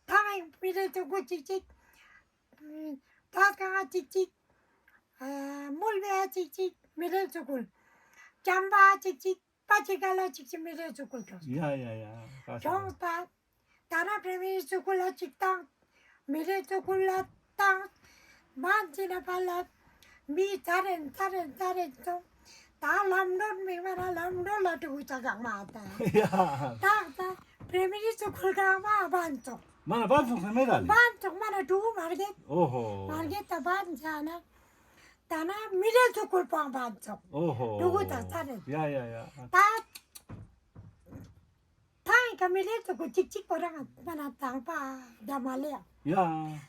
ད་ང་མི་རི་སུ་ཁུལ་ཅིག་ཅིག་ད་ཀ་ང་ཅིག་ཅིག་ཨ་མུལ་བའི་ཅིག་ཅིག་མི་རི་སུ་ཁུལ། ཅམ་པ་ཅིག་ཅིག་པ་ཅིག་ག་ལ་ཅིག་ཅིག་མི་རི་སུ་ཁུལ་ཁྱོང་། ཡ་ཡ་ཡ། ཁྱོང་ད། ཏ་ན་པྲེ་མི་རི་སི་ཀུལ་ལ་ཅིག་ཏང་། མི་ཌལ་སི་ཀུལ་ལ་ཏང་། བན་ཅི་ན་པ་ལ་མི་ཚར་རེན་ཚར་རེན་ཚར་རེན་སོང་། ཏ་ལམ་འགྲོ་མི་མ་ན་ལམ་འགྲོ་ལ་ཕྲུ་གུ་ཅག་གང་མ་ཏ། ཡ། ཏ་ཏ་པྲེ་མི་རི་སི་ཀུལ་གང་མ་བན་སོང་། མ་ན་བན་སོང་སེ་མེད་ད་ལེ། བན་སོང་མ་ན་ཕྲུ་གུ་མར་གེད། ཨོ་ཧོ། མར་གེད་ཏ་བན་ཅ་ན། ཏ་ན་མི་ཌལ་སི་ཀུལ་པོའང་བན་སོང་། ཨོ་ཧོ། ཕྲུ་གུ་ཏ་ཚར་རེན། ཡ་ཡ་ཡ། ཏ། ཏ་ཡིན་ཀ་མི་ཌལ་སི་ཀུལ་ཅིག་ཅིག་པོ་རང་མ་ན་ཏང་པ་ཏ་མ་ལེ་ཡ། ཡ།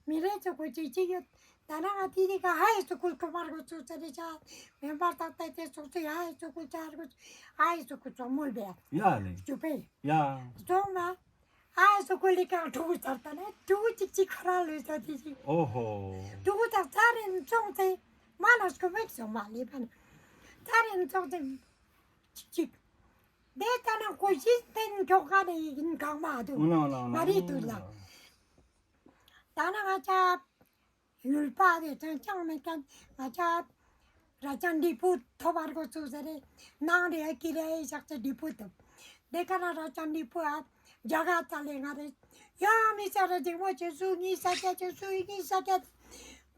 མི་ཌལ་སི་ཀུལ་ཅིག་ཅིག་ཡོད། ཏ་ན་ང་ཏི་རི་ཀ་ཧའི་སི་ཀུལ་ཀོ་མར་གོ་ཚུ་ཚ་རེ་ཆ། མེམ་བར་ཏག་ཏག་ཏེ་སོང་ཚེ་ཧའི་སི་ཀུལ་ཆ་ར་གོ་ཧའི་སི་ཀུལ་ཚོ་མོལ་བེ། ཡ་ལེ། ཅུ་པེ། ཡ། སོང་མ། ཧའི་སི་ཀུལ་ལི་ཀ་ཕྲུ་གུ་ཚར་ཏ་ན་ཕྲུ་གུ་ཅིག་ཅིག་ཁ་ར་ལོས་ཚ་ཏི་ཅིག་ཨོ་ཧོ། ཕྲུ་གུ་ཚར་ཚར་རེན་སོང་ཚེ་མ་ན་སྐུ་མེད་སོང་མ་ལེ་པ་ན། ཚར་རེན་སོང་ཚེ་ཅིག་ཅིག་ཏེ་ཏ་ན་ཀོ་ཤིས་པེན་ཀྱོག་ག་ནེ་ཡིན་གང་མ་དུག་ཨོ་ན་ཨོ་ན་ཨོ་ན། མ་རི་དུག་ལ། ཏ་ན་ང་ཅ་ཡུལ་པ་རེ་ཅང་ཅང་མེད་ཁན་ང་ཅ་ར་ཅན་དི་ཕུ་ཐོབ་བར་གོ་ཚུ་ཟེར་རེ་ནང་རེ་ཨ་ཀི་རེ་ཨི་ཞག་ཅ་དི་ཕུ་ཐོབ། ཏེ་ཀ་ན་ར་ཅན་དི་ཕུ་ཨ་རྒྱ་གར་ཙ་ལེ་ང་རེ་ཡང་མི་ས་ར་ཇིང་མོ་ཅེ་སུ་ཉི་ས་ཀྱ་ཅེ་སུ་ཉི་ས་ཀྱ་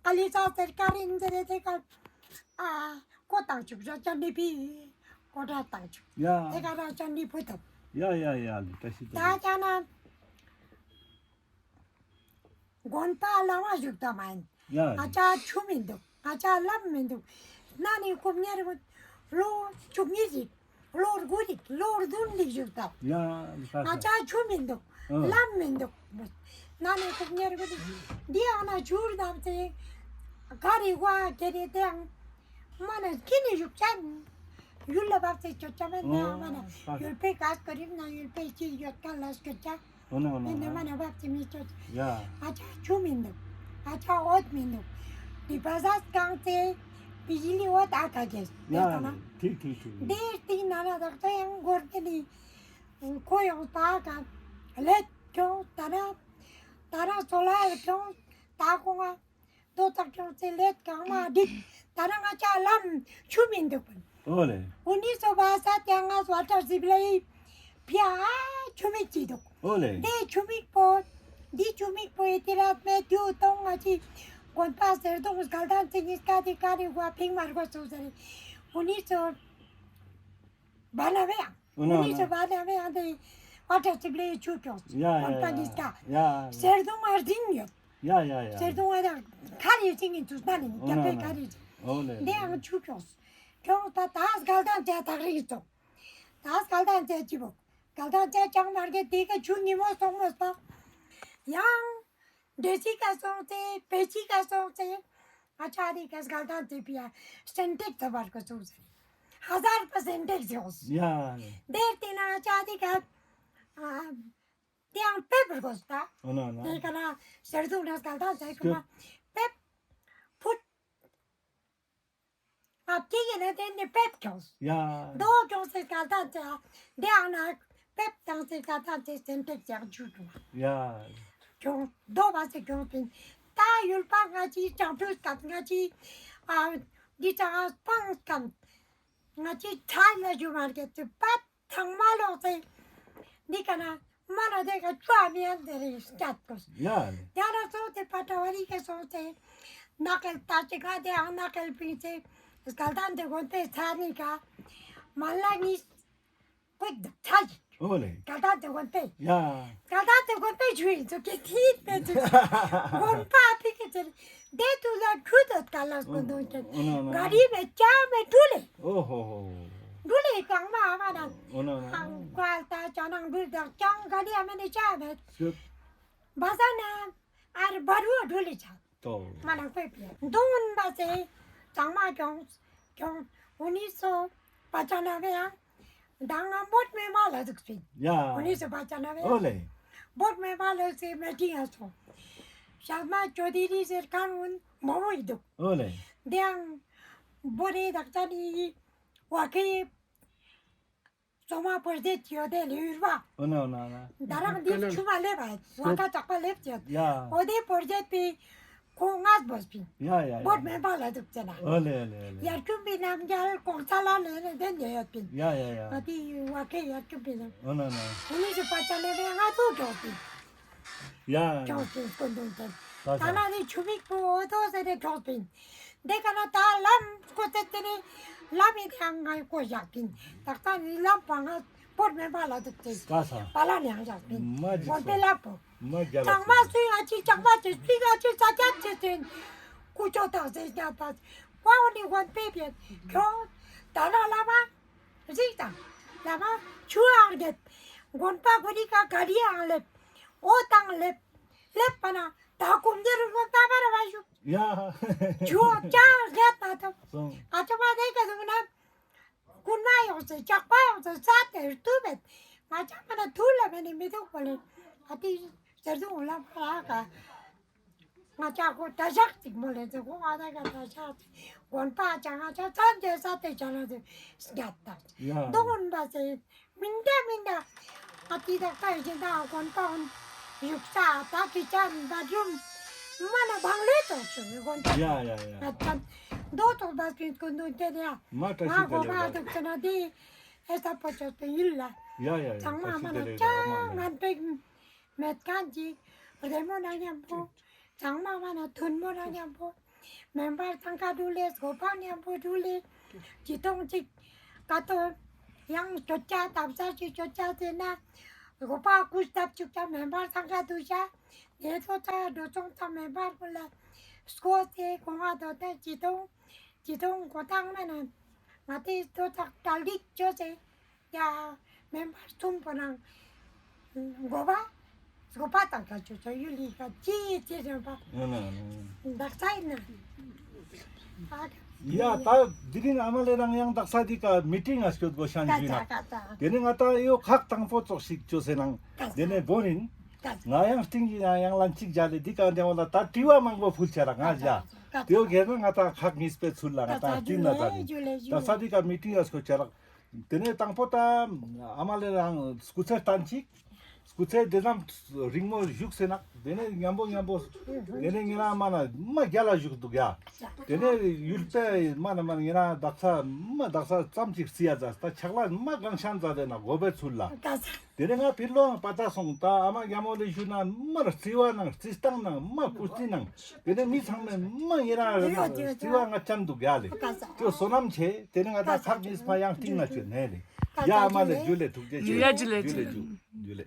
ཀ་ལི་ས་ཟེར་ཀ་རིན་ཟེར་རེ་ཏེ་ཀ་ཨ་ཀོ་ཏང་ཆུག་ར་ཅན་དི་ཕི་ཀོ་ཏྲ་ཏང་ཆུག་ཡ། ཏེ་ཀ་ར་ཅན་དི་ཕུ་ཐོབ། ཡ་ཡ་ཡ་ལེ་བཀྲ་ཤིས་བདེ་ལེགས། ད་ཀྱ་ན་དགོན་པ་ལ་བ་བཞུགས་ད་མ་ཡིན། ཡ། ང་ཅ་ཆུ་མི་འདུག་ང་ཅ་ལམ་མི་འདུག་ན་ནི་ཀུབ་ཉེར་གུ་ལོ་བཅུ་གཉིས་ཞིག་ལོ་དགུ་ཞིག་ལོ་བདུན་ཞིག་བཞུགས་ད། ཡ། ང་ཅ་ཆུ་མི་འདུག་ཨ། ལམ་མི་འདུག་ན་ནི་ཀུབ་ཉེར་གུ་འདི་ཨ་ན་ཆུར་བསྡམས་ཏེ་ག་རི་བ་ཀེ་རེ་ཏེ་ཨང་མ་ན་ཀི་ནི་བཞུགས་ཅན་ཡུལ་ལ་བབས་ཏེ་ཅོ་ཅ་མེད་ན་མ་ན་ཡུལ་པའི་ག་སྐོར་རིམ་ན་ཡུལ་པའི་ཅི་ཡོད་ཀ་ལ་སྐོར་ཅ། འོ་ན་འོ་ན། མི་འདུག་མ་ན་བབས་ཏེ་མི་ཅོ། ཡ། ཨ་ཅག་ཆུ་མི་འདུག་ཨ་ཅག་འོད་མི་འདུག་དེ་བ་ཟ་གང་ཚེ་བི་ཇི་ལི་འོད་ཨ་ཁ་གེ། ཡ། ཡ་ན། ཐིག་ཐིག་ཐིག་དེ་སྟིང་ན་ན་དག་ཚེ་ཡང་འགོར་ཏེ་ནི་ཁོ་ཡང་ད་ག་ལེད་ཁྱོང་ད་ན་ད་ན་སོ་ལ་ཡ་ཁྱོང་ད་ཁོང་ང་དོ་ཐག་ཁྱོང་ཚེ་ལེད་གང་མ་འགྲིག་ད་ན་ང་ཅ་ལམ་ཆུ་མི་འདུག་པ། འོ་ལེ། འུ་ནི་སོ་བ་ས་ཏེ་ང་སོ་ཨ་ཏྲ་ཟི་བི་ལེ་ཕི་ཨ་ཆུ་མིག་ཅི་འདུག་འོ་ལེ། དེ་ཆུ་མིག་པོ་འདི་ཆུ་མིག་པོ་ཨེ་ཏི་ར་མེ་ཏུ་ཏོང་ང་ཅི་དགོན་པ་ཟེར་དོང་སྐལ་ལྡན་ཚེ་ཉིས་ཀ་དེ་ཀ་རི་བ་ཕིང་མར་གོ་སོ་ཟེར། འུ་ནི་སོ་བ་ན་བེ་ཡང་འོ་ན་འུ་ནི་སོ་བ་ན་བེ་ཡང་དེ་ཨ་ཏྲ་ཟི་བི་ལེ་ཆུ་ཁྱོང་། ཡ་ཡ་དགོན་པ་ཉིས་ཀ། ཡ། ཟེར་དོང་ཨར་ཟིན་ཡོད། ཡ་ཡ་ཡ། ཟེར་དུང་བ་དང་ཁ་རེ་ཅིག་ཨིན་ཚུལ་ལྟ་ནི་ཨོ་ན་ཀྱ་པེ་ན། ཁ་རེ་ཅིག་འོ་ལེ། དེ་ཡང་ཆུ་ཁྱོངས། ཁྱོངས་ད་ད་སྐལ་ལྡན་ཚེ་ཐག་རིང་སོང་། ད་སྐལ་ལྡན་ཚེ་ཅི་བོ། སྐལ་ལྡན་ཚེ་ཅང་མར་གེ་དེ་ཀ་ཆུ་ཉི་མོ་སོང་མོ་སོང་། ཡང་འདྲེ་ཅིག་ག་སོང་ཚེ་བེ་ཅིག་ག་སོང་ཚེ། ཨ་ཅག་དེ་ཀ་སྐལ་ལྡན་ཚེ་པི་ཡ་སེན་ཏེག་ཚ་བར་གོ་སོང་ཚེ། ཧ་ཟར་པ་སེན་ཏེག་ཡོངས། ཡ། དེར་དེ་ན་ཨ་ཅག་དེ་ཀ་ཨ། དེའང་པེབ་རུ་གོས་ད། འོ་ན་འོ་ན། དེ་ཀ་ན་ཟེར་དུང་ན་སྐལ་ལྡན་ཚེ་ཀུ་མ་པེབ་ཕུད། ཨ་ཀི་ཡེ་ན་དེ་ནི་པེབ་ཁྱོངས། ཡ། དོ་ཁྱོངས་སེ་སྐལ་ལྡན་ཚེ་དེའང་ན་པེབ་བཏང་སེ་སྐལ་ལྡན་ཚེ་སེན་ཏེག་ཅག་ཇུ་དུ། ཡ། ཁྱོངས་དོ་བ་སེ་ཁྱོངས་པིན། ད་ཡུལ་པ་ང་ཅི་ཅང་ཕུད་སྐབས་ང་ཅི་ཨ་འདི་ཅང་ཨ་སྤང་སྐབས། ང་ཅི་ཚ་ན་ཞུ་མར་གེ་ཚུ་པ་ཐང་མ་ལོག་ཚེ། འདི་ཀ་ན་མ་ན་དེ་ཀ་ཅོ་མི་ཡན་དེ་རེ་སྐྱ་ཀོས། ཡ། ཡ་ན་སོང་ཚེ་པ་ཏྲ་བ་རི་ཀ་སོང་ཚེ། ནག་ཀལ་ལྟ་ཅི་ཀ་དེ་ཨང་ནག་ཀལ་པིང་ཚེ། སྐལ་ལྡན་དེ་དགོན་པའི་ཚ་ནི་ཀ་མ་ལ་ནི་ཀོད་ཚ་ཞིག་འོ་ལེ། སྐལ་ལྡན་དེ་དགོན་པའི། ཡ། སྐལ་ལྡན་དེ་དགོན་པའི་ཇུ་ཡིན་ཚུ་ཀེ་ཐིད་པེ་ཚུ། དགོན་པ་ཕི་ཀེ་ཚེ། དེ་དུ་ལ་ཁུ་དོ་ཀ་ལ་སྐུ་མདུན་ཅན། འོ་ན་འོ་ན། ག་རི་མེ་ཅ་མེ་འགྲུལ་ལེ། ཨོ་ཧོ་ཧོ། འགྲུལ་ལེ་གང་མ་ཨ་མ་ན། འོ་ན་འོ་ན། ཀ་ལ་ད་ཅ་ནང་འགྲུལ་དང་ཅང་ག་རི་ཨ་མེ་ནི་ཅ་མེ། ཤུ། བ་ཟ་ན་ཨར་བ་རུ་འགྲུལ་ལེ་ཅ། ཏོ། མ་ན་ཁོས་པི་ཡ་འདོན་པ་ཚེ་ཚང་མ་ཁྱོངས་ཁྱོངས་འུ་ནི་སོ་བ་ཅ་ན་བེ་ཡང་། ད་ང་བོད་མེ་མ་ལ་ཟུག་སྤིན། ཡ། འུ་ནི་སོ་བ་ཅ་ན་བེ་ཡང་། འོ་ལེ། བོད་མེ་མ་ལ་ཟུག་སེ་མེ་ཏི་ཡང་སོ། ཤ་མ་ཅོ་དི་རི་ཟེར་ཁན་འུན་མོ་མོ་ཡི་འདུག་འོ་ལེ། དེ་ཡང་བོད་རི་དག་ཅ་ནི་བ་ཁེ། སོ་མ་པོར་ཇེ་ཅི་ཡོད་དེ་ལེ་ཡུར་བ། འོ་ན་འོ་ན་འོ་ན། ད་རང་འདི་ཆུ་མ་ལེབ་བ་བ་ཀ་ཅག་པ་ལེབ་ཅེ། ཡ། འོ་དེ་པོར་ཇེ་པི་ ཁོ་ངས་བོས་པིན། ཡ་ཡ་ཡ། བོད་སྨན་པ་ལ་དུག་ཅེ་ན། ཨོ་ལེ་ཨོ་ལེ་ཨོ་ལེ། ཡར་ཁྱུང་པའི་རྣམ་རྒྱལ་གོང་ས་ལ་ལེ་ནེ་དེ་ནེ་ཡོད་པིན། ཡ་ཡ་ཡ། ང་དེ་བ་ཁེ་ཡར་ཁྱུང་པའི་རྣམ། ཨོ་ན་ན། ཨོ་ལེ་ཞུ་པ་ཅ་ལེ་བེ་ང་དུ་གྱོགས་པིན། ཡ་ཡ། གྱོགས་པིན་སྐུ་མདུན་དེ། ད་ད་ན་ནི་ཆུ་མིག་པོ་འོ་དོ་ཟེར་ཏེ་གྱོགས་པིན། དེ་ཀ་ན་ད་ལམ་སྐོར་ཏེ་དེ་ནི་ལམ་མི་དང་ང་ཀོ་བཞག་པིན། ད་ཀ་ནི་ལམ་པ་ང་བོད་སྨན་པ་ལ་དུག་ཅེ། ཀ་ས། པ་ལ་ནེ་ཡང་བཞག་པིན། མ་ཇི་བོད་པའི་ལ་པོ། མ་རྒྱལ་ལ་ཚང་མ་སུ་ཡ་ཅི་ཅག་པ་ཅི་སུ་ཡ་ཅི་ས་ཆ་ཅི་ཅན་ཀུ་ཅོ་དང་ཟེར་ཡ་ད་ཀ་འོ་ནི་དགོན་པའི་བེད་ཁྱོ་ད་ན་བླ་མ་རིག་དང་བླ་མ་ཆུ་ཨང་རྒྱལ་དགོན་པ་གོ་རི་ཀ་ག་རི་ཨང་ལེབ་འོ་དང་ལེབ་ལེབ་པ་ན་ད་ཀུམ་དེ་རུ་ལོ་ད་པ་ར་བ་ཞུ། ཡ། ཆུ་ཨང་ཅག་རྒྱལ་ད་ད་སོང་། ཨ་ཅོ་མ་དེ་ཀ་དུག་ན། རྐུན་མ་ཡོང་ཚེ་ཇག་པ་ཡོང་ཚེ་ས་དེ་རུ་ཐུབ་བེད། ང་ཅག་མ་ན་ཐུར་ལ་མེ་ནི་མི་ཐུག་པོ་ལེ། ཨ་ཏི་ཟེར་དུ་འོ་ལ་མ་ར་ག། ང་ཅག་གོ་ད་ཞག་ཅིག་མོ་ལེ་ཚེ་གོ་ང་ད་ག་ད་ཞག་ཅིག་དགོན་པ་ཅག་ང་ཅག་ཚན་ཏེ་ས་དེ་ཅག་ན་དེ་རྒྱབ་ད། ཡ། དོ་དགོན་པ་ཚེ་མིན་ད་མིན་ད། ཨ་ཏི་ད་ཀ་ཡི་ཅན་ད་དགོན་པ་འོན་བཞུགས་ས་ད་ཀི་ཅན་བ་རུམ་མ་ན་བང་ལེ་དོ་ཆུ་དགོན་པ། ཡ་ཡ་ཡ། ང་ཅག་དོ་དོ་བ་སུན་ཀུན་དུ་དེ་རེ་ཡ། མ་བཀྲ་ཤིས་བདེ་ལེགས། ང་གོ་བ་དུག་ཅེ་ན་དེ་ཨེ་ས་པོ་ཅོ་སྤེ་ཡིན་ལ། ཡ་ཡ་ཡ། ཚང་མ་བཀྲ་ཤིས་མ་བདེ་ན་ལེགས། ཅང་ང་པེག་མེད་ཁན་ཅིག་རེ་མོ་ན་ཉམ་པོ། ཚང་མ་མ་ན་ཐུན་མོ་ན་ཉམ་པོ། མེམ་བར་ཚང་ཀ་དུ་ལེ་སྒོ་པ་ཉམ་པོ་དུ་ལེ། ཅི་ཏོང་ཅིག་ཀ་ཏོ་ཡང་ཅོ་ཅ་ཏབ་ས་ཅིག་ཅོ་ཅ་ཟེར་ན། སྒོ་པ་ཀུས་ཏབ་ཅུག་ཅ་མེམ་བར་ཚང་ཀ་དུ་ཤ། ནེ་ཐོ་ཅ་འགྲོ་ཚོང་ཅ་མེམ་བར་ཀུ་ལ་སྐོ་ཏེ་གོང་ང་དོ་ཏེ་ཅི་ཏོང་། ཅི་ཏོང་གོ་ཏང་མ་ན་ང་ཏེ་ཏོ་ཏག་ཏལ་ཏིག་ཅོ་ཏེ་ཡ་མེམ་བར་ཚུམ་པོ་ནང་གོ་བ་གོ་བ་ཏང་ཀ་ཅོ་ཅོ་ཡུ་ལི་ཀ་ཅི་ཅི་རེ་བ། ཨ་ན་ན། དག་ས་ཡིན་ན། ཡ་ད་དི་རིང་ཨ་མ་ལེ་རང་ཡང་དག་ས་དི་ཀ་མི་ཏིང་ང་སྐྱོད་གོ་ཤན་ཞུ་ན། ཀ་ཙ་ཀ་ཙ། དེ་ནི་ང་ད་ཡོ་ཁག་དང་པོ་ཙོགས་ཤིག་ཅོ་སེ་ནང་། ཀ་ཙ། དེ་ནི་བོ་རིན། ང་ཡང་སྟིང་གི་ཡང་ཡང་ལན་ཅིག་བརྒྱབ་ལེ་འདི་ག་འདྲ་བ་ལ་ད་དྲི་བ་མང་པོ་ཕུལ་ཆ་ར་ང་བཞག་དེའོ་གལ་ན་ང་ད་ཁག་གཉིས་པའི་ཚུལ་ལ་ང་ད་སྟིང་ན་ད་རིང་ད་ས་འདི་ག་མི་ཏིང་ཡ་སྐོ་ཆ་ར། དེ་ནས་དང་པོ་ད་ཨ་མ་ལེ་རང་སྐུ་ཚེ་བརྟན་ཅིག་སྐུ་ཚེ་དེ་ཙམ་རིང་མོ་བཞུགས་སེ་ན་དེ་ནས་མཉམ་པོ་མཉམ་པོ་དེ་ནས་ངེ་རང་མ་ན་མ་རྒྱ་ལ་བཞུགས་འདུག་ཡ། དེ་ནས་ཡུལ་པས་མ་ན་མ་ན་ངེ་རང་དག་ས་མ་དག་ས་ཙམ་ཅིག་རྩི་ཡ་ཛ་ད་ཕྱག་ལ་མ་གང་ཤང་ཛ་དེ་ན་དགོས་པའི་ཚུལ་ལ། དེ་ནས་ང་ཕི་ལོའང་པ་ད་སོང་ད་ཨ་མ་རྒྱ་མོ་ལེ་ཞུ་ན་མར་རྩི་བ་ནང་རྩི་སྟངས་ནང་མ་ཀུ་རྩི་ནང་དེ་ནས་མི་ཚང་མས་མ་ཡིན་ར་རྩི་བ་ང་ཅན་འདུག་ཡ་ལེ། དེ་བསོད་ནམས་ཆེ་དེ་ནས་ང་ད་ཁག་གཉིས་པ་ཡང་སྟིང་ན་ཆོད་ནས་ལེ། ཡ་ཨ་མ་ལེ་ཇུ་ལེ་ཐུགས་རྗེ་ཆེ། ཡ་ཇུ་ལེ་ཇུ་ལེ་ཇུ་ལེ།